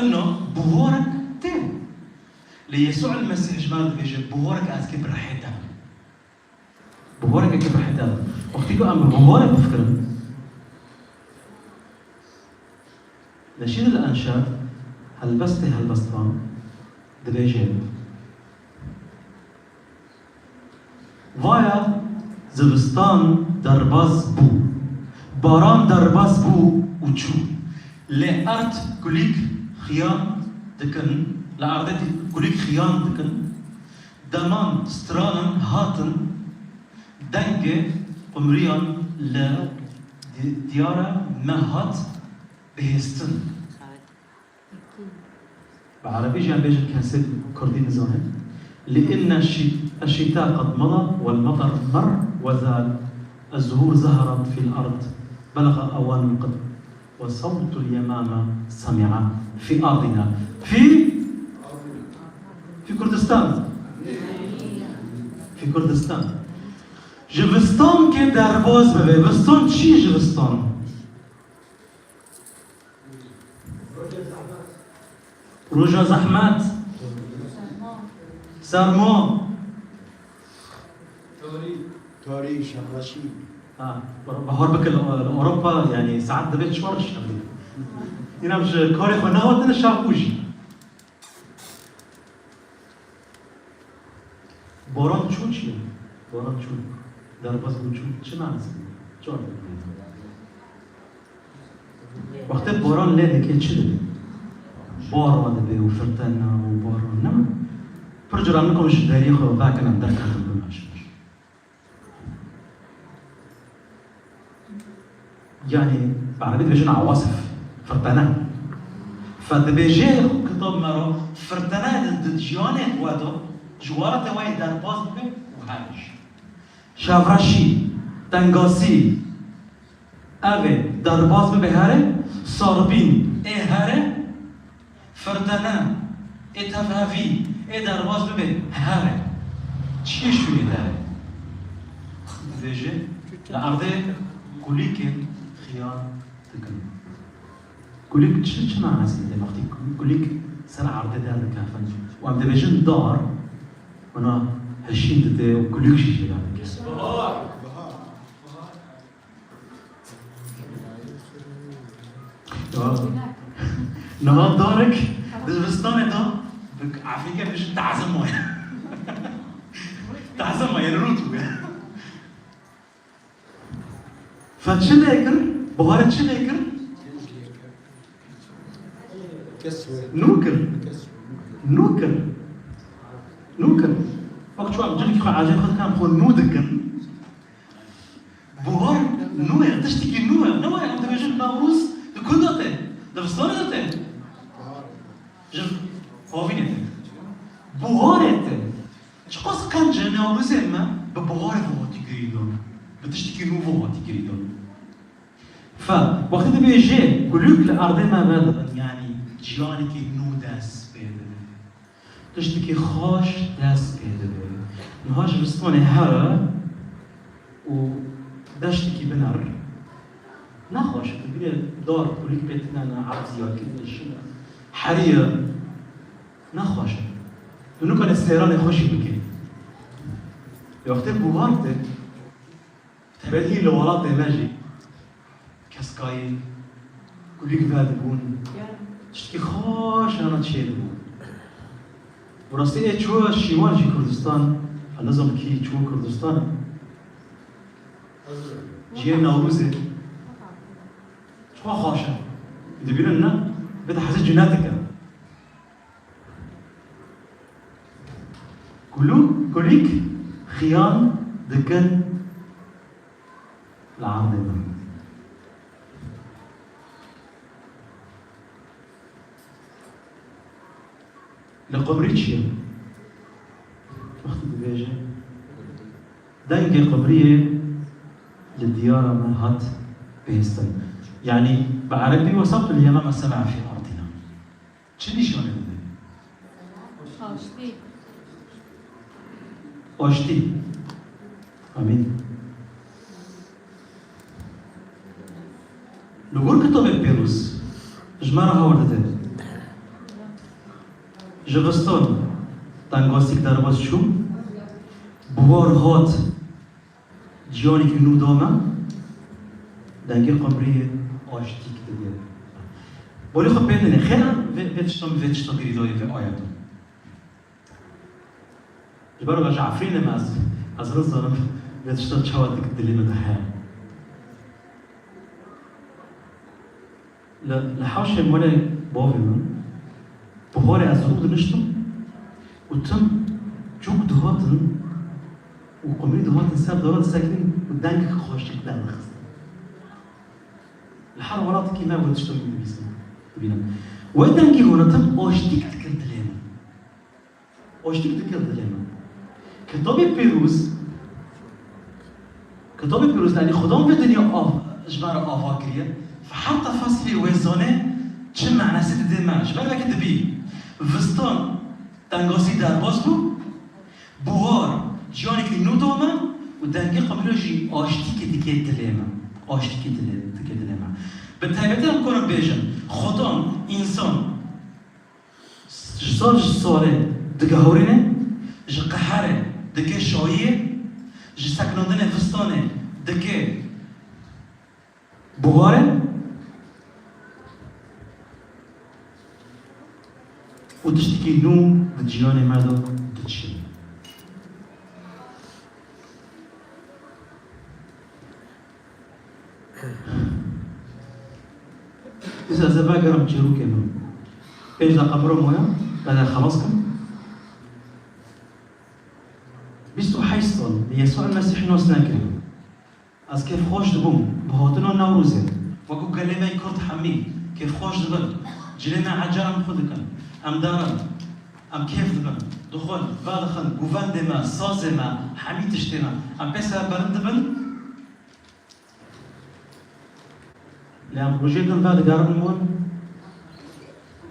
ina buhorek tê. Lê Yesû el Mesîh ji me re dibêje, buhorek ez kê bi rihê te. Buhoreke ke bi heta de. Wextî ku em bi buhorê bifikirin, Neşîd el Enşad, helbestê helbestvan, dibêje, vaya zivistan derbas bû, baran derbas bû û çû. Lê erd kulîk xiyan dikin, li erdê kulîk xiyan dikin. Deman stranan hatin, dengê qumriyan li di-, diyara me hat bihêstin. Bi erebî jî em bêjin, kesê kurdî nizane. لأن الشتاء قد مضى والمطر مر وزال، الزهور زهرت في الأرض، بلغ أوان القطف. وصوت اليمامة سمع في أرضنا. في، في كردستان. في كردستان. Jivistan ke derbas bibe. Vistan çi ye jivistan? Roja zehmet. Serma. Tarî, şevreşî. Ha, bahar bike li, li Ewropa, yanî saet dibe çar şevê. Înan ji karê xwe nehatine şev û jî. Boran çû çi ye? Boran çû. Derbas bû çû. Çi manasî? Çar dibe. Wextê boran lê dike çi dibe? Bar radibe û firtena û baran, ne? Pir cara min got ji deriyê xwe vekin em derketin bimeşin. Yanî, bi erebî dibêjin awasif, firtene. Fe dibêje kitab me re, firtene di, di jiyanê xwe de, ji welatê we yê derbas bibe û here jî. Şevreşî, tengasî, ev ê derbas bibe here, sarbîn ê here, firtene ê tevhevî ê derbas bibe here. Çiyê şûnê dere. Dibêje, li erdê kulîkên xiyan dikin. Kulîk çi, çi manasî dide? Wextî kulîk ser erdê derdikefin û em dibêjin dar, wana hişîn dide û kulîk jî jê derdikeve. Ya. Niha darek di zivistanê de bi efrînke dibêjin taze maye. Taze maye, rût bûye. Fe çi lê kir? Buharê çi lê kir? Nû kir. Nû kir. Nû kir. Wek çawa em cilkî xwe, ecê xwe dikin, em xwe nû dikin. Buhar nû ye, tiştekî nû ye. Ne wayê em dibêjin Newroz di ku de tê? Di zivistanê de tê. Ji havînê tê. Buharê tê. Çiqas qenc e Newrozê me bi buharê ve hatî girîdan. Bi tiştekî nû ve hatî girîdan. Fe, wextê dibêje kulîk li erdê me vedibin, yanî jiyanekî nû dest pê dibe. Tiştekî xweş dest pê dibe. Niha ji zistanê here û deştekî biner. Ne xweş e, tu bîne dar, kulîlk pê tine ne, erd ziyakî tine şine. Heriye. Ne xweş e. Tu nikane seyranê xwe jî bikî. Wextê buhar tê, tebedî li welatê me jî. Keskayî, kulîlk vedibûn, tiştekî xweş hena çêdibû. Bi rastî ê çû şîwan jî Kurdistan, ez nizam kî çû Kurdistan. Cihê Newrozê. Çiqa xweş e. Dibînin ne? Bê dihezê cî nedike. Kulû-, kulîlk xiyan dikin li erdê me. Li qumrî çi ye? Wextî dibêje, dengê qumriyê li diyara me hat bihîstin. Yanî bi erebî, وصفت اليمامة سبعة في أرضنا. Çi nîşanê dide? Aştî. Aştî. Amîn. Li gor Kitabê Pîroz ji me re hawar dide. Ji vistan tengasîk derbas çû, buhar hat, Ciyanekî nû da me, dengê qumriyê aştîk dide. Bolê xwe pê dinê, xêr e vê, vê tiştan, vê tişta girîdayî vê ayeta. Ji ber ku ez ji Efrînê me, ez, ez nizanim vê tişta çawa dik dilê min de heye. Li, li hewşê malê bavê min, buharê ez rû diniştim û tim cûk dihatin û qumrî dihatin ser dara disekinin û dengek xweşik derdixistin. Li her welatekî me wê tiştên dibîsim, dibînim. Wê dengî hûn tim aştîk dikir dilê min. Aştîk dikir dilê min. Kitabê Pîroz, Kitabê Pîroz, yanî Xudan vê dinya av, ji me re ava kiriye. Her tefasilê wê zanê çi manasî dide me. Ji ber vekî dibî vistan tengasî derbas bû, buhar ciyanekî nû da me û dengê qumrî jî aştîkê dike dilê me. Aştîkê dilê, dike dilê me. Bi taybetî em karin bêjin, Xudan, însan, Ji sal ji salê digehorîne, ji qeherê dike şayiyê, ji sekinandinê vistanê dike buharê û tiştekî nû di ciyanê me de diçe. Dîsa ez ê vegerim çîrokê min. Pênc deqa min re maye, ez ê xelas kim. Bîst û heşt sal Yesû Mesîh nas nekiribû. Ez kêfxweş dibûm bi hatina Newrozê. Wekî gelê me Kurd hemî kêfxweş dibin. Cilê me ecar em xwe dikin. Em derin. Em kêf dibin. Dixwin, vedixin, govendê me, sazê me, hemî tiştê me. Em pê seberin dibin. Lê em rojê din vedigerin wan,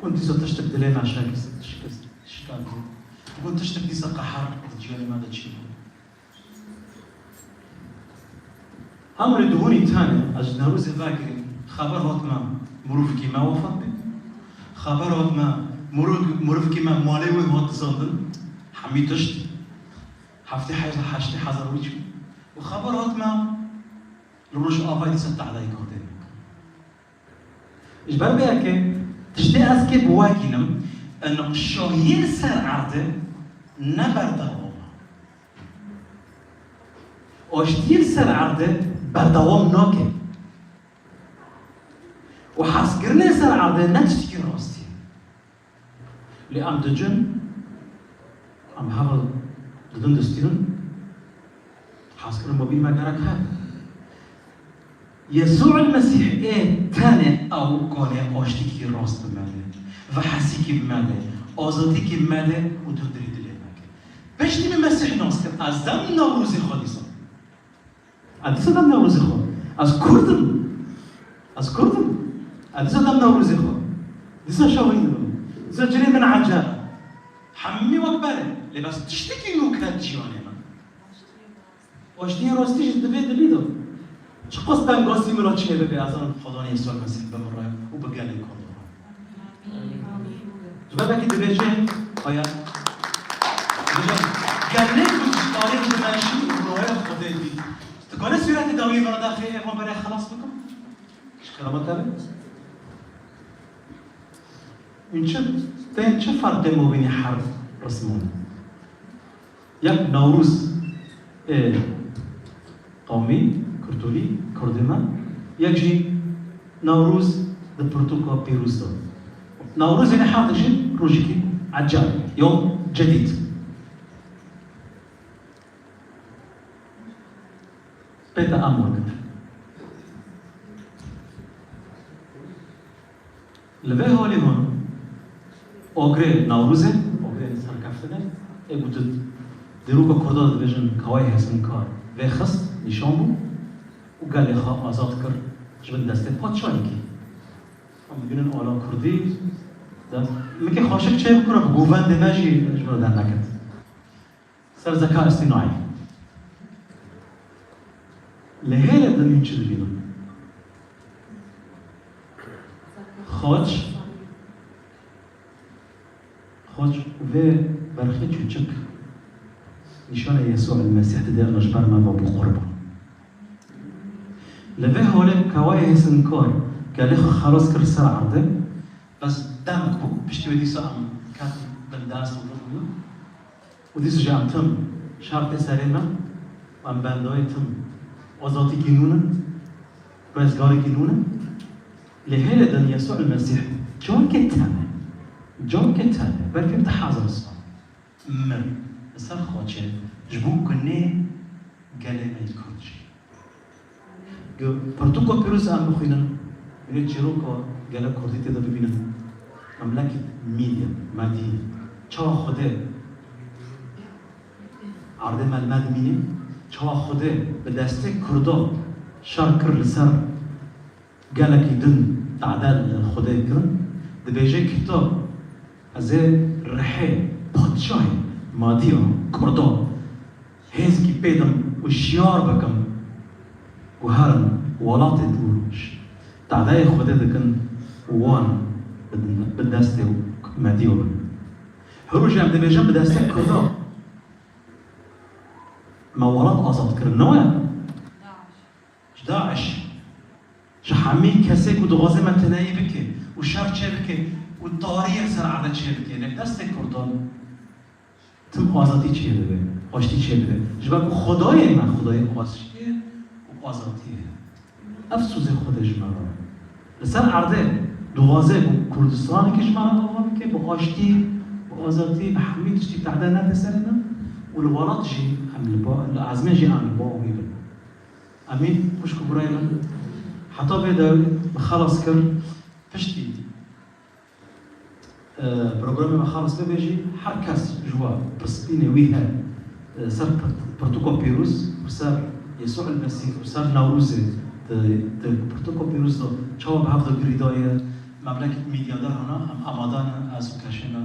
gon dîsa tiştek dilê me şikist, şikist, şikand bû. Gon tiştek dîsa qeher di ciyanê me de çêbû. Hemû lê dihûnî tenê, ez ji Newrozê vekirî, xeber hat me, mirovekî me wefat bî. Xeber hat me, mirov-, mirovekî me malê wê hat dizandin. Hemî tişt. Heftê hezar, heştê hezar wî çû. Û xeber hat me, Li Rojavayê dîsa tehdayê Kurdê me. Ji ber vê yekê tiştê ez kê bi we kînim, in şahiyê li ser erdê ne berdewam e. Aştiyê li ser erdê berdewam nake. Û hezkirinê li ser erdê ne tiştekî rastî ye. Lê em dicin, em heval didin distînin, hezkirin bo bîn me gerek hebe. Yesû el Mesîh ê tenê ew kanê aştîkî rast bi me de, vehesîkî bi me de, azadîkî bi me de û dundurî dilê me ke. Piştî min Mesîh nas kir, ez dem Newrozê xwe dîsa. Ez dîsa dem Newrozê xwe. Ez Kurd im. Ez Kurd im. Ez dîsa dem Newrozê xwe. Dîsa şahîd im. Dîsa cilê min ecel. Hemî Berê, lê bes tiştekî nû ket jiyanê min. Aştiyê rastî jî di vê dilî de. Çiqas tengasî min a çê bibe, ez zanim Xwedanê Yesûa Mesîh bimire û bi gelê Kurdan re. Ji ber vekî dibêje, aya, dibêje, gelê ku ji tarîx dimeşî û raya Xwedê dît. Dikare sûretê dawî vira daxê evan berê xelas bikim? Ji qelamata be? Hûn çi, tên çi ferqê mabînê her risman? Yek Newroz, ê, qewmî, kulturî, kurdî me, yek jî Newroz di pirtûka pîroz de. Newroz, yanî her tişt jî rojekî ecel, yom cedîd. Pê te em wergirin. Li vê halê hûn agirê Newrozê, agirê serkeftinê, ê ku di dîroka Kurda dibêjin Kawayê Hêsinkar vê xist, nîşan bû û gelê xwe azad kir ji bin destê padşahekî. Em dibînin ala Kurdî de, min kê xweşik çê bikure bi govendê me jî ji bin derneket. Ser Zeka Îstînaî. Lê hêlê din min çi dibînim? Xaç, xaç vê berxê çûçik nîşanê Yesû el Mesîh dide, ji ber me ve bû qurban. Li vê holê Kawayê Hêsinkar gelê xwe xelas kir ser erdê, bes dem bû, piştî wê dîsa em ketin bin dest û rû û dîsa jî em tim şer tê serê me û em bendayê tim azadîkî nû ne, rizgarekî nû ne. Lê hêlê din Yesû el Mesîh carkê teme, carkê teme, belkî bi du hezar sal mir li ser xaçê ji bo gunê gelê me yê Kurd jî. Gu pirtûka pîroz em bixwînin, wê çîroka gelê Kurdî tê de bibînin. Em lekî Mîdya, Medî, çawa Xwedê erdê me li me dimînê, çawa Xwedê bi destê Kurda şer kir li ser gelekî din tade li Xwedê kirin. Dibêje kitab, ez ê rihê padşahê Madiya Kurda hêzkî pê dim û şiyar bikim ku herin welatê ku tadeyê Xwedê dikin û wan bi, bi destê Mediyo bin. Hiro jî em dibêjin bi destê Kurda me welat azad kirin, ne waya? Ji DAIŞ, ji hemî kesê ku dixwaze me teneyî bike û şer çêbike û tariyê li ser erdê çêbike, lê destê Kurdan tim azadî çêdibe, aştî çêdibe. Ji ber ku Xwedayê me, Xwedayê aştiyê û azadiyê ye. Ev sozê Xwedê ji me re. Li ser erdê dixwaze ku Kurdistanekî ji me re ava bike, bi aştî, bi azadî, bi hemî tiştî tehde nede serê me û li welat jî em li ba, li ezmên jî em li ba wî bin. Emîn, xwişk û birayê min, heta vê dewrê bi xelas kir, piştî, e, programê me xelas bibe jî, her kes ji we pirsbînê wî heye, e, ser pirt-, pirtûka pîroz û ser Yesû el Mesîh û ser Newrozê di, di pirtûka pîroz de çawa bi hev de girîdaye, me bi lekî mîdyadar hana, em amade ne, ez û keşê me,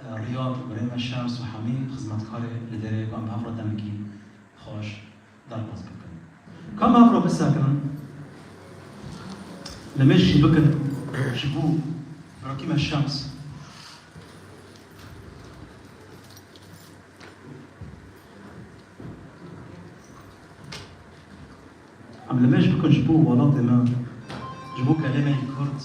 e, Riyad û birê me Şems û hemî xizmetkarê li derê ku em bi hev re demekî xweş derbas bikin. Ka em hev re bisekinin, limêj jî bikin ji bo birakî me Şems. Em limêj bikin ji bo welatê me, ji bo gelê me yê Kurd.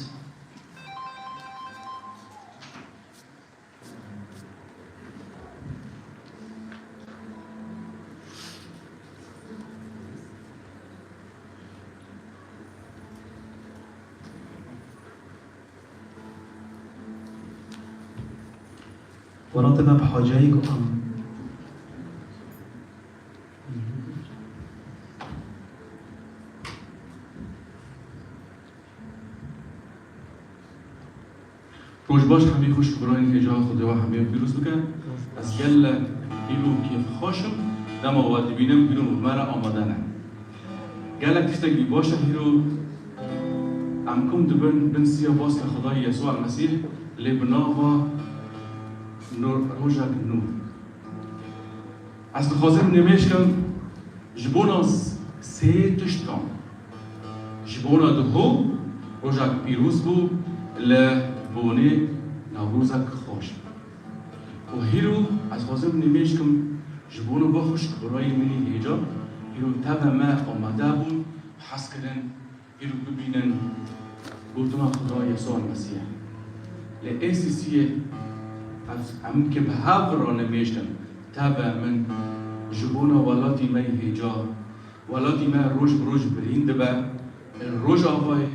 Welatê me bi hacayî ku em Roj baş hemî xwişk û birayên hêja Xwedê we hemî pîroz bike. Ez gelek îro kêfxweş im, dema we dibînim, bîro me re amade ne. Gelek tiştekî baş e hîro. Em kom dibin bin siya baska Xwedayê Yesûa Mesîh, lê bi nava Nûr, rojek nû. Ez dixwazim nimêj kim ji bona s-, sê tiştan. Ji bona duho rojek pîroz bû, li bonê Newrozek xweş. Û hîro ez dixwazim nimêj kim ji bona va xwişk birayê min î hêja, hîro teve me amade bûn, hez kirin, hîro bibînin gotina Xuda Yesûa Mesîh. Li A C C'yê ez, em ki bi hev re nimêj kin, teve min ji bona welatî me yê hêja, welatî me roj bi roj birîn dibe, li Rojavayê,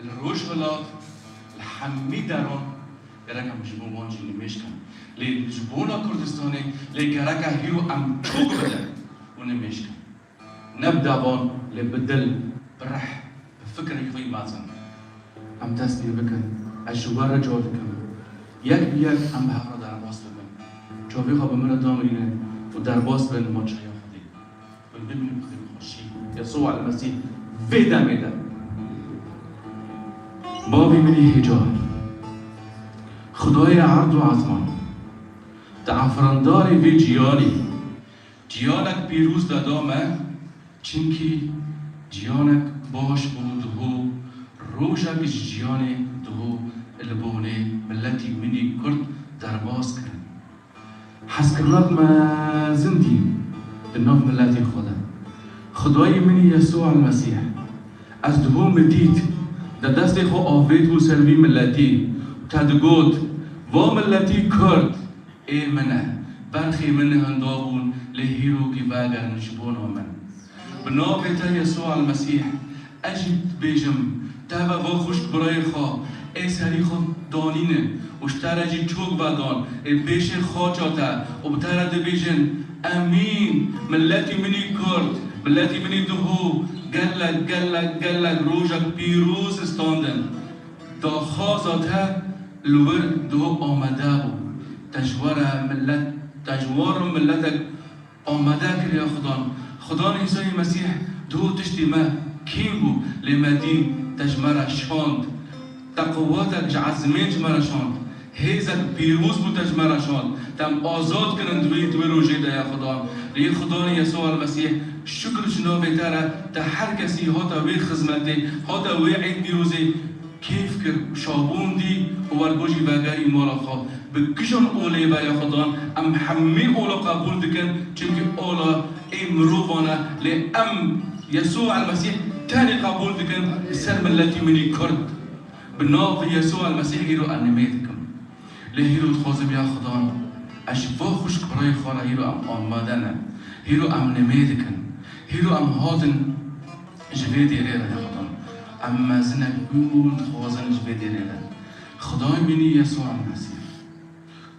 li Rojhilat, li hemî deran gerek em ji bo wan jî nimêj kin. Lê ji bona Kurdistanê, lê gerek e hîro em çok bidin û nimêj kin. Ne bi devan, lê bi dil, bi rih, bi fikrê xwe mezin. Em dest pê bikin. Ez ji we re rica dikim. Yek bi yek em bi hev re derbas bibin. Çavê xwe bi min re danînin û derbas bin maçeya Xwedê. Hûn bimînin bi xêr û xweşî. Yesûa el-Mesîh vê demê de. Bavê min î hêja. Xwedayê erd û ezman. Te efrandarê vê ciyanê. Ciyanek pîroz de da me, çimkî ciyanek baş bû duho, rojek ji ciyanê duho li bonê miletî min î Kurd derbas kirin. Hezkirinek mezin dî di nav miletê xwe de. Xwedayê min î Yesûa Mesîh, ez duho min dît, di destê xwe avêt bû ser vî miletî, te digot, va miletî Kurd, ê min e, berxê min hinda bûn, lê hîrokî vegerin ji bona min. Bi navê te Yesûa el-Mesîh, ez jî dibêjim, teve va xwişk birayê xwe, ê serî xwe danîne û ji te re jî çok vedan, ê pêşê xaça te û bi te re dibêjin, Emîn, miletî min î Kurd, miletî min î duho, gelek, gelek, gelek rojek pîroz standin. Daxwaza te li wir duho amade bû. Te ji we re milet, te ji we re miletek amade kiriye Xudan. Xudan Îsayê Mesîh duho tiştê me kêm bû, lê me dî te ji me re şand. Te quwetek ji ezmên ji me re şand. Hêzek pîroz bû te ji me re şand. Te em azad kirin di vê, di vê rojê de ya Xudan. Rê Xudanê Yesûa Mesîh, şukir ji navê te re, te her kesî hate wê xizmetê, hate wê Eyd pîrozê, kêf kir, şabûn dî û wergo jî vegerî mala xwe. Bi kijan olê ve ya Xudan, em hemî ola qebûl dikin, çimkî ola ê mirovan e, lê em Yesû el-Mesîh tenê qebûl dikin li ser miletî min î Kurd. Bi navê Yesû el-Mesîh hîro ez nimê dikim. Lê hîro dixwazim ya Xudan, ez ji bo xwişk birayê xwe re hîro em amade ne. Hîro em nimê dikin. Hîro em hatin ji vê dêrê re ya Xudan. Em mezinek bûn dixwazin ji vê dêrê re. Xudayê min î Yesûa Mesîh.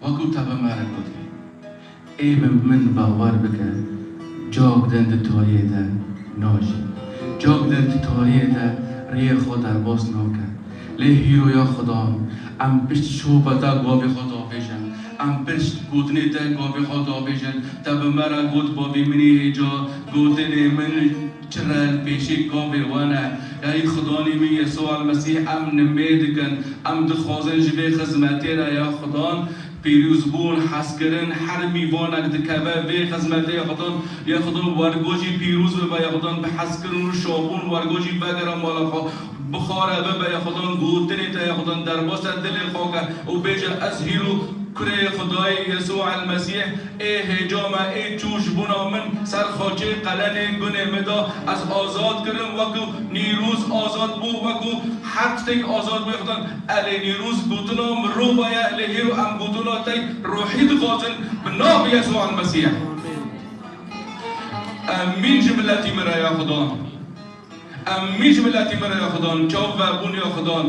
Wekû te bi me re gotî. Ê bi min bawer bike, cak din di tariyê de najî. Cak din di tariyê de riyê xwe derbas nake. Lê hîroya Xudan, em pişt şopeta gavê xwe davêjin. Em pişt gotinê te gavê xwe davêjin. Te bi me re got, bavê min î hêja, gotinê min çi re li pêşê gavê we ne. Ey Xudanê min Yesûa Mesîh, em nimê dikin. Em dixwazin ji vê xizmetê re ya Xudan, pîrozbûn, hezkirin, her mîvanek dikeve vê xizmetê ya Xudan, ya Xudan wergo jî pîroz bibe ya Xudan, bi hezkirin û şabûn wergo jî vegere mala xwe, bixare bibe ya Xudan, gotinê te ya Xudan, derbase dilê xwe ke û bêje, ez hîro kurê Xudayê Yesûa el-Mesîh, ê hêca me, ê çû ji bona min ser xaçê qelenê gunê min da, ez azad kirim, wekû Nîrûz azad bû, wekû her tiştek azad bû, Xudan. Elê Nîrûz gotina mirova ye, lê hîro em gotina te ruhî dixwazin bi navê Yesûa Mesîh. Emîn ji miletî min re ya Xudan. Emîn ji miletî min re ya Xudan. Çav vebûn ya Xudan.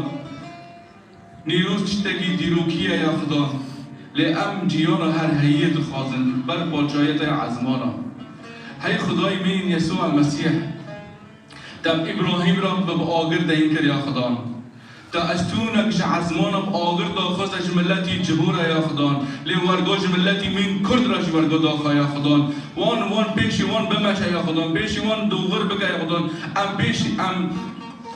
Nîrûz tiştekî dîrokî ye ya Xudan. Lê em ciyana her heyî dixwazin ber paçayê te ya ezmana. Hey Xudayê min Yesûa Mesîh. Te bi Îbrahîm re bi, bi agir deyn kir ya Xudan. Te estûnek ji ezmana bi agir daxwaze ji miletî cihû re ya Xudan. Lê wergo ji miletî min Kurd re jî wergo daxa ya Xudan. Wan, wan pêşî wan bimeşe ya Xudan. Pêşî wan dûvir bike ya Xudan. Em pêşî, em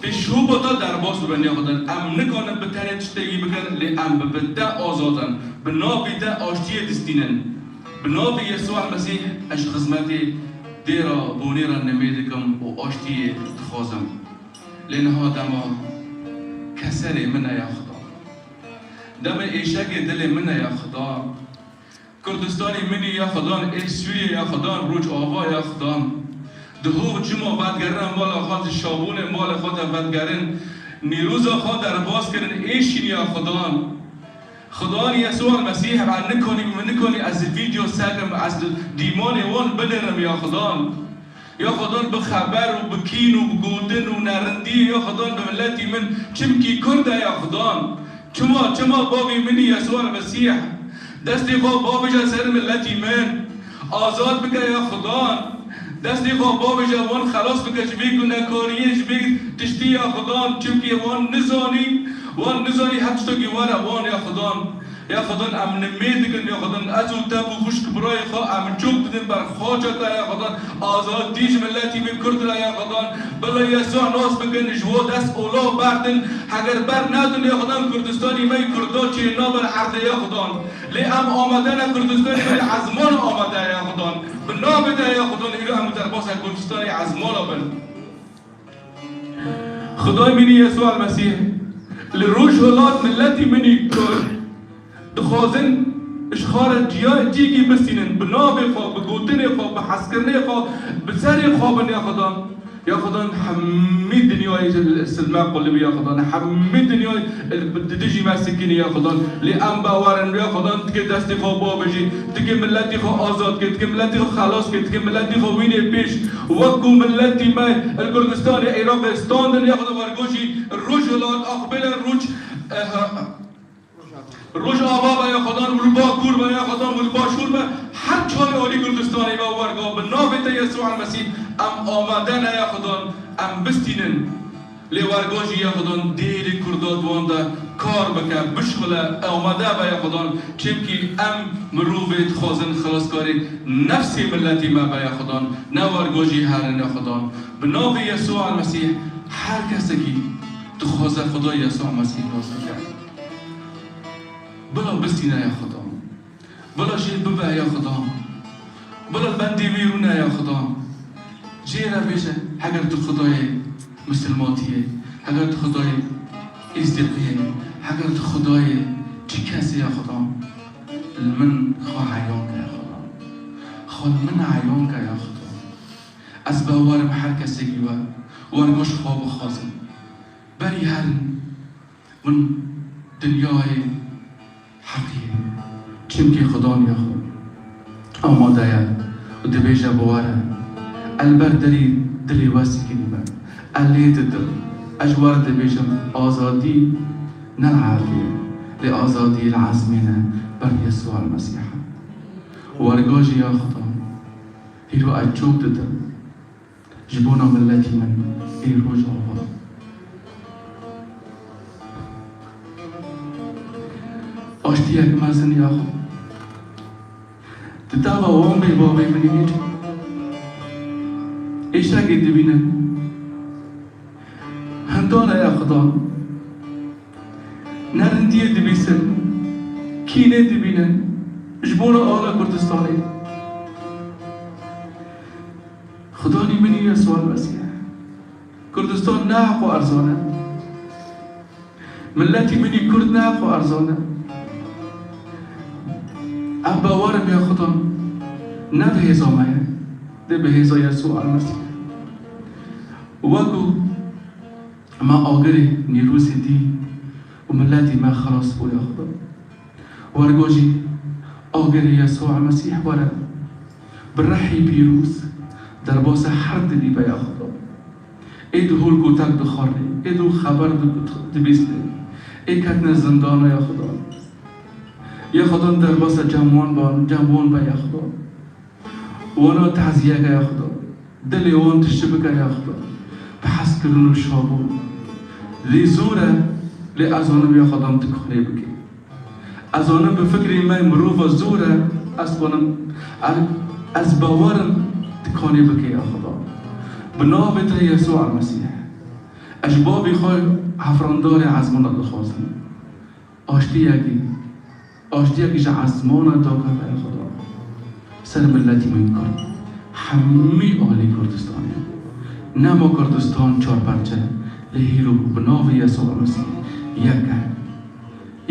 pêşûbata derbas bibin ya Xudan. Em nikarin bi tenê tiştekî bikin, lê em bi, bi te azad in. Bi navê te aştiyê distînin. Bi navê Yesûa Mesîh ez ji xizmetê dêra bonê re nimê dikim û aştiyê dixwazim. Lê niha dema keserê min e ya Xuda. Demê êşegê dilê min e ya Xuda. Kurdistanê min î ya Xudan, ê Sûriyê ya Xudan, Rojava ya Xudan. Di hov çima vedgerine mala xwe, di şabûnê malê xwe de vedgerin, nîroza xwe derbas kirin, êşîn ya Xudan. Xudan Yesûa Mesîh, ez nikanî, min nikanî ez vîdeo sekim, ez dîmanê wan binêrim ya Xudan. Ya Xudan bi xeber û bi kîn û bi gotin û nerindiyê ya Xudan bi miletî min, çimkî Kurd e ya Xudan. Çima, çima bavê min î Yesûa Mesîh? Destê xwe bavêje ser miletî min. Azad bike ya Xudan. Destê xwe bavêje wan xelas bike ji vê gunekariyê, ji vê tiştî ya Xudan. Çimkî wan nizanî, wan nizanî her tiştekî were wan ya Xudan. Ya Xudan, em nimê dikin, ya Xudan, ez û te û xwişk birayê xwe, em çok didin ber xaça te, ya Xudan, azadî ji miletî min Kurd re, ya Xudan, bila Yesûa nas bikin, ji wan dest ola berdin, heger ber nedin, ya Xudan, Kurdistanê me yê Kurda çê nabin erdê, ya Xudan. Lê em amade ne, Kurdistanê me yê ezman amade, ya Xudan. Bi navê te, ya Xudan, îro em derbasa Kurdistanê ezmana bin. Xwedayê min î Yesûa Mesîh, li Rojhilat miletî min î Kurd dixwazin ji xwe re ciya-, cîkî bistînin, bi navê xwe, bi gotinê xwe, bi hezkirinê xwe, bi serê xwe bin ya Xudan. Ya Xudan hemî dinyayê silme qulibî ya Xudan, hemî dinyayê di dijî me sikînî ya Xudan. Lê em bawer in ya Xudan, tikê destê xwe bavêjî, tikê miletî xwe azad kê, tikê miletî xwe xelas kê, tikê miletî xwe wînê pêş. Wek ku miletî me li Kurdistanê Iraqê standin, ya Xuda wergo jî Rojhilat, Aqbêle, Roj, eh, Rojava be ya Xudan, û li Bakur be ya Xudan, û li Başûr be, her çar alî Kurdistanê be wergo. Bi navê te Yesûa Mesîh em amade ne ya Xudan, em bistînin. Lê wergo jî ya Xudan dêrê Kurda di wan de kar bike, bişxile, amade be ya Xudan. Çimkî em mirovê dixwazin xilaskarê nefsê miletî me be ya Xudan. Ne wergo jî herin ya Xudan. Bi navê Yesûa Mesîh her kesekî dixwaze Xuda Yesûa Mesîh nas bike. Bila bistîne ya Xudan. Bila jê bibe ya Xudan. Bila bendê wî rûne ya Xudan. Jê re bêje, heger tu Xudayê misilmatiyê, heger tu Xudayê îzdîqiyê, heger tu Xudayê çi kesê ya Xudan, li min xwe eyan ke ya Xudan. Xwe li min eyan ke ya Xudan. Ez bawerim her kesekî we, wergo ji xwe bixwazin. Berî herin. Hûn dinyayê heqî ye. Çimkî Xudan ya xwe amade ye û dibêje bi we re. El ber derî dilê we sikirî me. El lê didim. Ez ji we re dibêjim, azadî ne li erdê ye. Lê azadî li ezmê ne ber Yesûa Mesîh e. Werga jî ya Xudan. Hîro ez çok didim. Ji bona miletî min ê Rojava. Aştiyek mezin ya xwe. Di dava wan bê bavê min î êşegê dibînin. Hindana ya Xudan. Nerindiyê dibîsin. Kînê dibînin. Ji bona ala Kurdistanê. Xudanî min î Yesûa Mesîh. Kurdistan ne heqo erzan e. Miletî min î Kurd ne heqo erzan e. Em bawer im ya Xudan ne bi hêza me ye, dê bi hêza Yesûa Mesîh. Wekû me agirê Nîrûsê dî û miletî me xelas bû ya Xudan. Wergo jî agirê Yesûa Mesîh were. Bi rihî pîroz derbasa her dilî be ya Xuda. Ê di holkotek dixwarê, ê di xeber di-, dibîstê, ê ketine zindana ya Xuda. Ya Xuda derbasa cem wan ban, cem wan be ya Xuda. Wana taziyeke ya Xuda. Dilê wan tişt bike ya Xuda. Bi hezkirin û şabûn. Lê zor e, lê ez zanim ya Xuda tu karê bikî. Ez zanim bi fikrê me mirova zor e, ez zanim, ez, ez bawer im tu karê bikî ya Xuda. Bi navê te Yesûa Mesîh. Ez ji bavê xwe hefrandarê ezmana dixwazim. Aştiyekî Aştiyek ji esmana dakeve ya Xuda. Ser miletî min Kurd. Hemî alî Kurdistanê. Nema Kurdistan çar perçe, lê hîro bi navê Yesûa Mesîh yek e.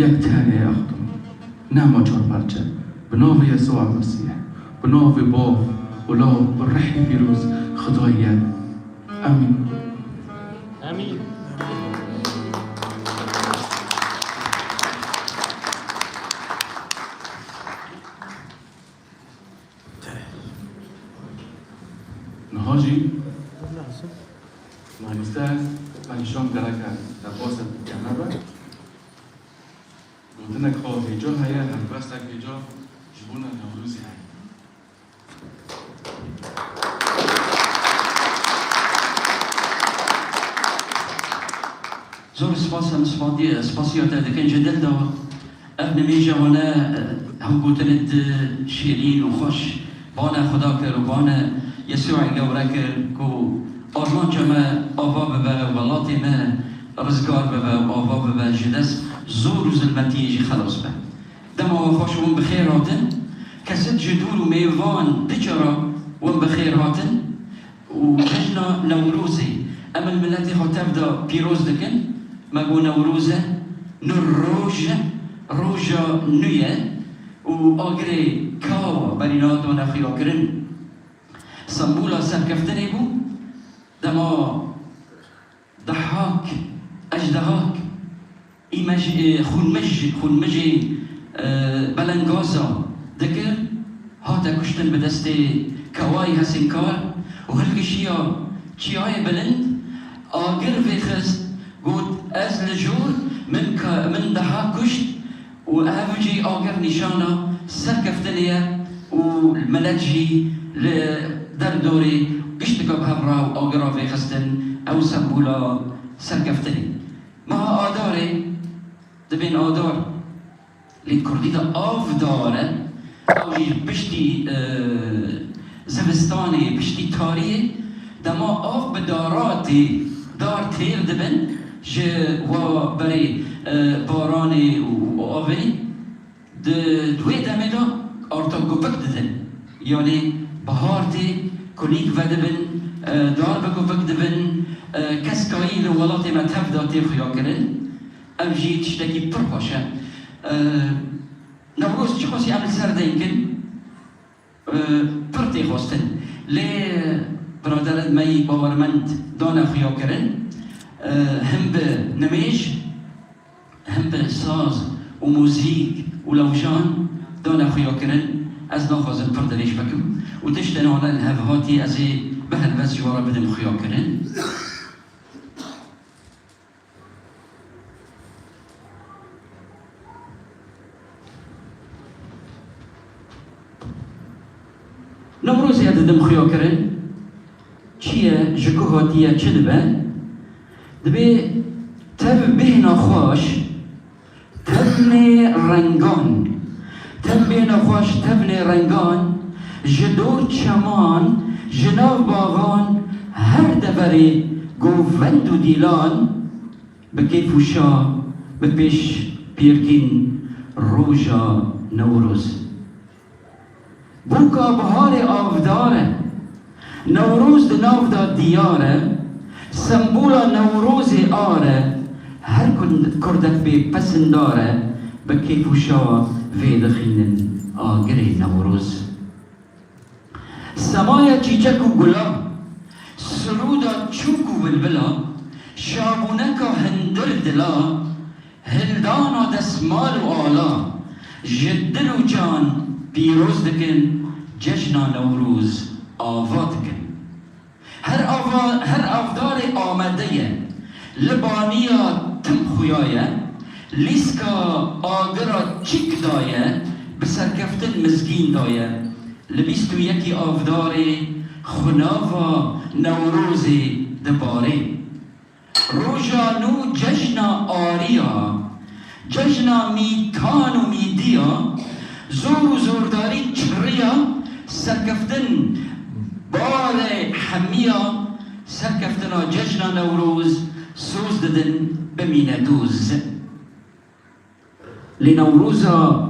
Yek tenê ye Xuda. Nema çar perçe. Bi navê Yesûa Mesîh. Bi navê Bav û Law û Rihê Pîroz Xudayê ye. Amîn. Amîn. Niha jî mamoste Elîşan gereke derbasê keme be. Gotinek xwe vêca heye, helbestek vêca ji bona Newrozê heye. Zor spas, em spatiye, spasiya te dikin ji dil de. Ev nimêja wane, ew gotinê di şêrîn û xweş bane Xuda kir û bane Yesûê gewre kir ku armanca me ava bibe, welatê me rizgar bibe û ava bibe, ji dest zor û zilmetiyê jî xelas be. Dema we xweş, hûn bi xêr hatin. Kesit ji dûr û mêvan du cara hûn bi xêr hatin. Û cejna Newrozê em li miletê xwe tev de pîroz dikin. Me got Newroz e, nû roj e, roja nû ye. Û agirê kawa berî niha dane xuyakirin, sembûla serkeftinê bû. Dema Dehak, ejdehak, îmej-, e, xûnmij-, xûnmijê, e, belengaza dikir, hate kuştin bi destê kewayî hesînkar û hilkişiya çiyayê bilind, agir vêxist, got, Ez li jor min ka-, min dehak kuşt, û ev jî agir nîşana serkeftinê ye û milet jî li derdorê giştika bi hev re û agira vêxistin ew sembûla serkeftinê. Meha Adarê dibên adar, lê kurdî de avdar e, ew jî piştî, e, zivistanê, piştî tariyê, dema av bi dara tê, dar têr dibin ji wa berê, e, baranê û, û avê, di, di wê demê de arta gupik didin. Yanî bihar tê, kulîk vedibin, e, dar bi gupik dibin, e, kes kayî li welatê me tev de tê xuyakirin. Ev jî tiştekî pir xweş e. E, Newroz çiqasî em li ser deykin, e, pir tê xwestin. Lê biraderên me yî bawermend dane xuyakirin, e, him bi nimêj, him bi saz û muzîk û lewjan dane xuyakirin. Ez naxwazim pir dirêj bikim û tiştên wane li hev hatî ez ê bi helbest ji we re bidim xuyakirin. Newrozê didim xuyakirin. Çi ye, ji ku hatiye, çi dibe? Dibê tev bêhna xweş, tevnê rengan. Tev bêhna xweş, tevnê rengan, ji dor çeman, ji nav baxan, her deverê govend û dîlan, bi keyf û şa, bi pêş pêrkîn roja Newroz. Bûka biharê avdar e, Newroz di nav de diyar e, sembûla Newrozê ar e, her kund-, kurdek pê pesindar e, bi keyf û şa vê dixînin agirê Newroz. Semaya çîçek û gula, sirûda çûk û bilbila, şabûneka hindir dila, hildana desmal û ala, ji dil û can pîroz dikin, cejna Newroz ava dikin. Her ava-, her avdarê amade ye, li baniya tim xuya ye, lîska agira çîk daye, bi serkeftin mizgîn daye. Li bîst û yekî avdarê xunava Newrozê dibare. Roja nû cejna ariya, cejna mîtan û mîdiya, zor û zordarî çiriya, serkeftin barê hemiya, serkeftina cejna Newroz soz didin bimîne doz. Lê Newroza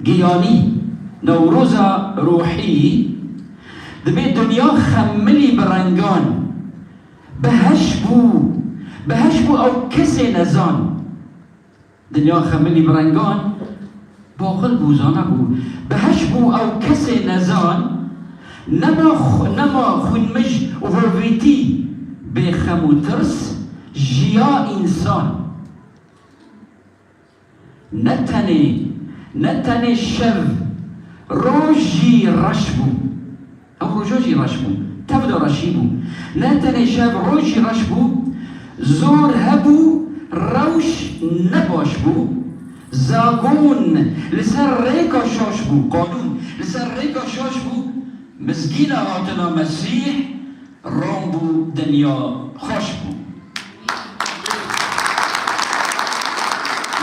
Giyanî, Newroza ruhî, dibê dinya xemilî bi rengan, bi heş bû, bi heş bû ew kesê nezan. Dinya xemilî bi rengan, baqil bû, zana bû, bi heş bû ew kesê nezan, nema xw-, nema xwînmij û hovîtî bê xem û tirs jiya însan. Ne tenê, ne tenê şev, roj jî reş bû. Ew roja jî reş bû. Tev de reşî bû. Ne tenê şev, roj jî reş bû. Zor hebû, rewş ne baş bû. Zagon li ser rêka şaş bû. Qanûn li ser rêka şaş bû. Mizgîna hatina Mesîh, ron bû, dinya xweş bû.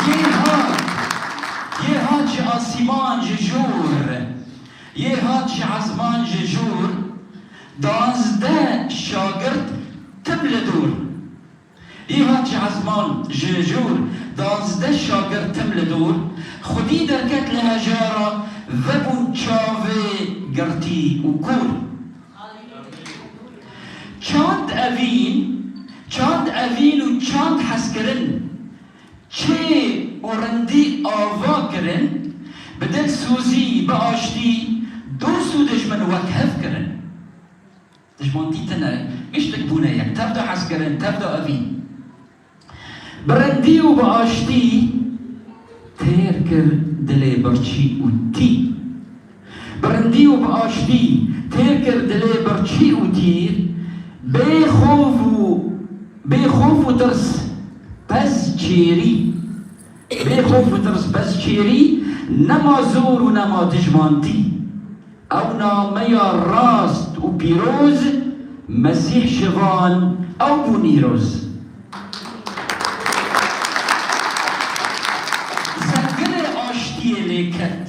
Yê hat, yê hat ji asîman ji jor, yê hat ji ezman ji jor, danzdeh şagirt tim li dor. Yê hat ji ezman ji jor, danzdeh şagirt tim li dor, xwedî derket li hejara, vebûn çavê girtî û kor. Çand evîn, çand evîn û çand hezkirin, çê û rindî ava kirin, bi dilsozî, bi aştî, dost û dijmin wek hev kirin. Dijmantî tune, giştik bûne yek, tev de hezkirin, tev de evîn. Bi rindî û bi aştî têr kir dilê birçî û tî. Bi rindî û bi aştî têr kir dilê birçî û tîr. Bê xof û, bê xof û tirs pez çêrî. Bê xof û tirs pez çêrî, nema zor û nema dijmantî. Ew nameya rast û pîroz, Mesîh şivan, ew bû nîroz. Zengilê aştiyê lê ket,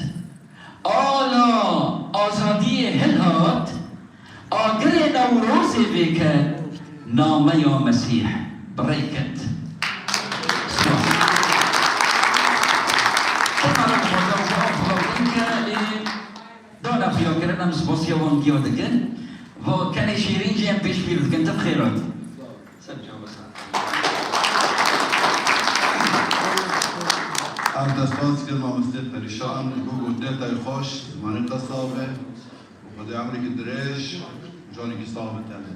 ala azadiyê hilhat, agirê Newrozê vêket, nameya Mesîh bi rê ket. Spas. Xwe meriv xwe da xwe axivandin ke ê Dana xuya kirin, em spasiya wan giya dikin. Va kenê şêrîn jî em pêşbîr dikin. Ti bi xêr hatî. Ser çava ser. Em te spas dikin, mamostê Perîşan, ji bo gotinê te yê xweş, zimanê te sax be û Xwedê emreke dirêj, canekî sax bi te be.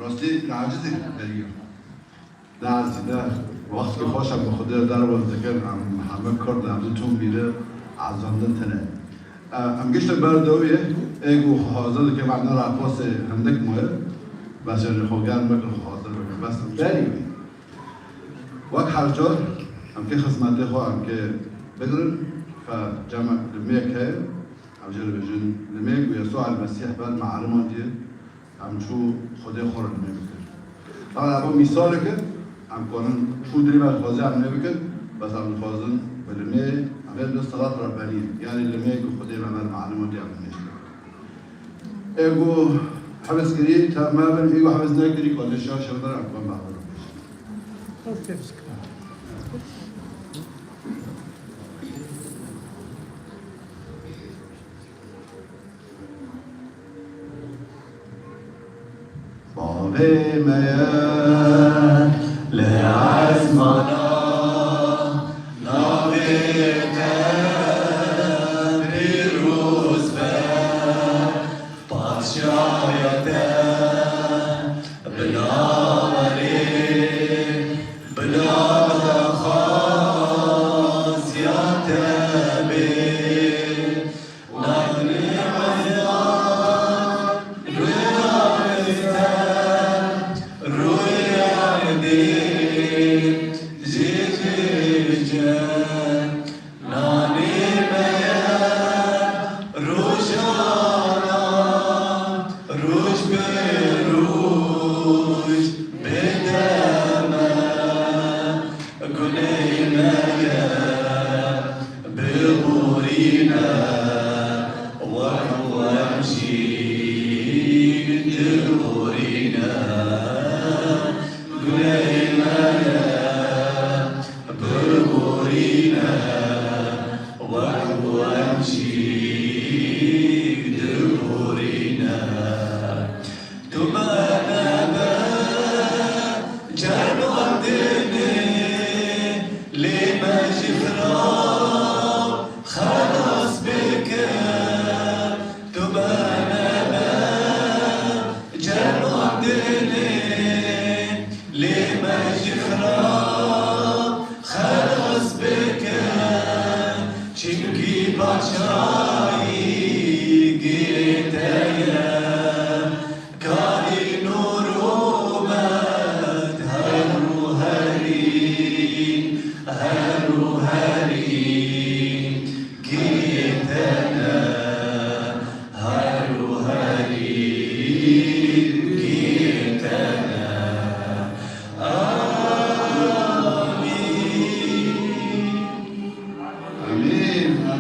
Rastî, li ecizê beriya. Ne ezî ne. Wextekî xweş em bi Xwedê re derbas dikin, em heme Kurd ne, em du tom bîne ezandin tune. E, em giştin ber dewiyê, ê ku xwe hazir dikin, em ne raqasê hindik maye. Bes yanî xwe germ bikin, xwe hazir bikin. Bes em berî wî. Wek her car, em kê xizmetê xwe, em kê bigirin, fe cemek li mêk heye, em jê re bêjin, li mêk û Yesûa El Mesîh ber me elimandiye. Em çû Xwedê xwe re limê bikin. Tawa ev mîsalek e, em karin çû dirê me dixwazin em limê bikin, bes em dixwazin bi limê, em ê bi salat Rebbanî, yanî limê ku Xwedê me ber malûm û em limê bikin. Ê ku hevs kirî, te me bin, ê ku hevs nekirî, ku Xwedê şaş em ber, em xwe mehbûr bikin. Bavê me ye li ezmana, navê te pîroz be, padşaya te bi naverê, bi nava xaziya te bê. Biborîne, wek wemşî diborîne, gunehê me ye, biborîne, wek wemşî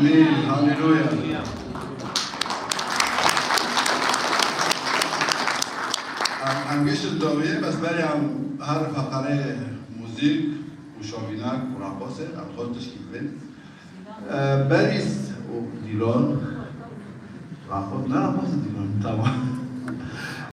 Haleluya. Em, em gişt dawiyê, bes berê em her feqerê muzîk û şovînek û raqosê em xwe teşkîl bin. E, berî s-, û dîlon. Raqos, ne raqos, dîlon, tamam.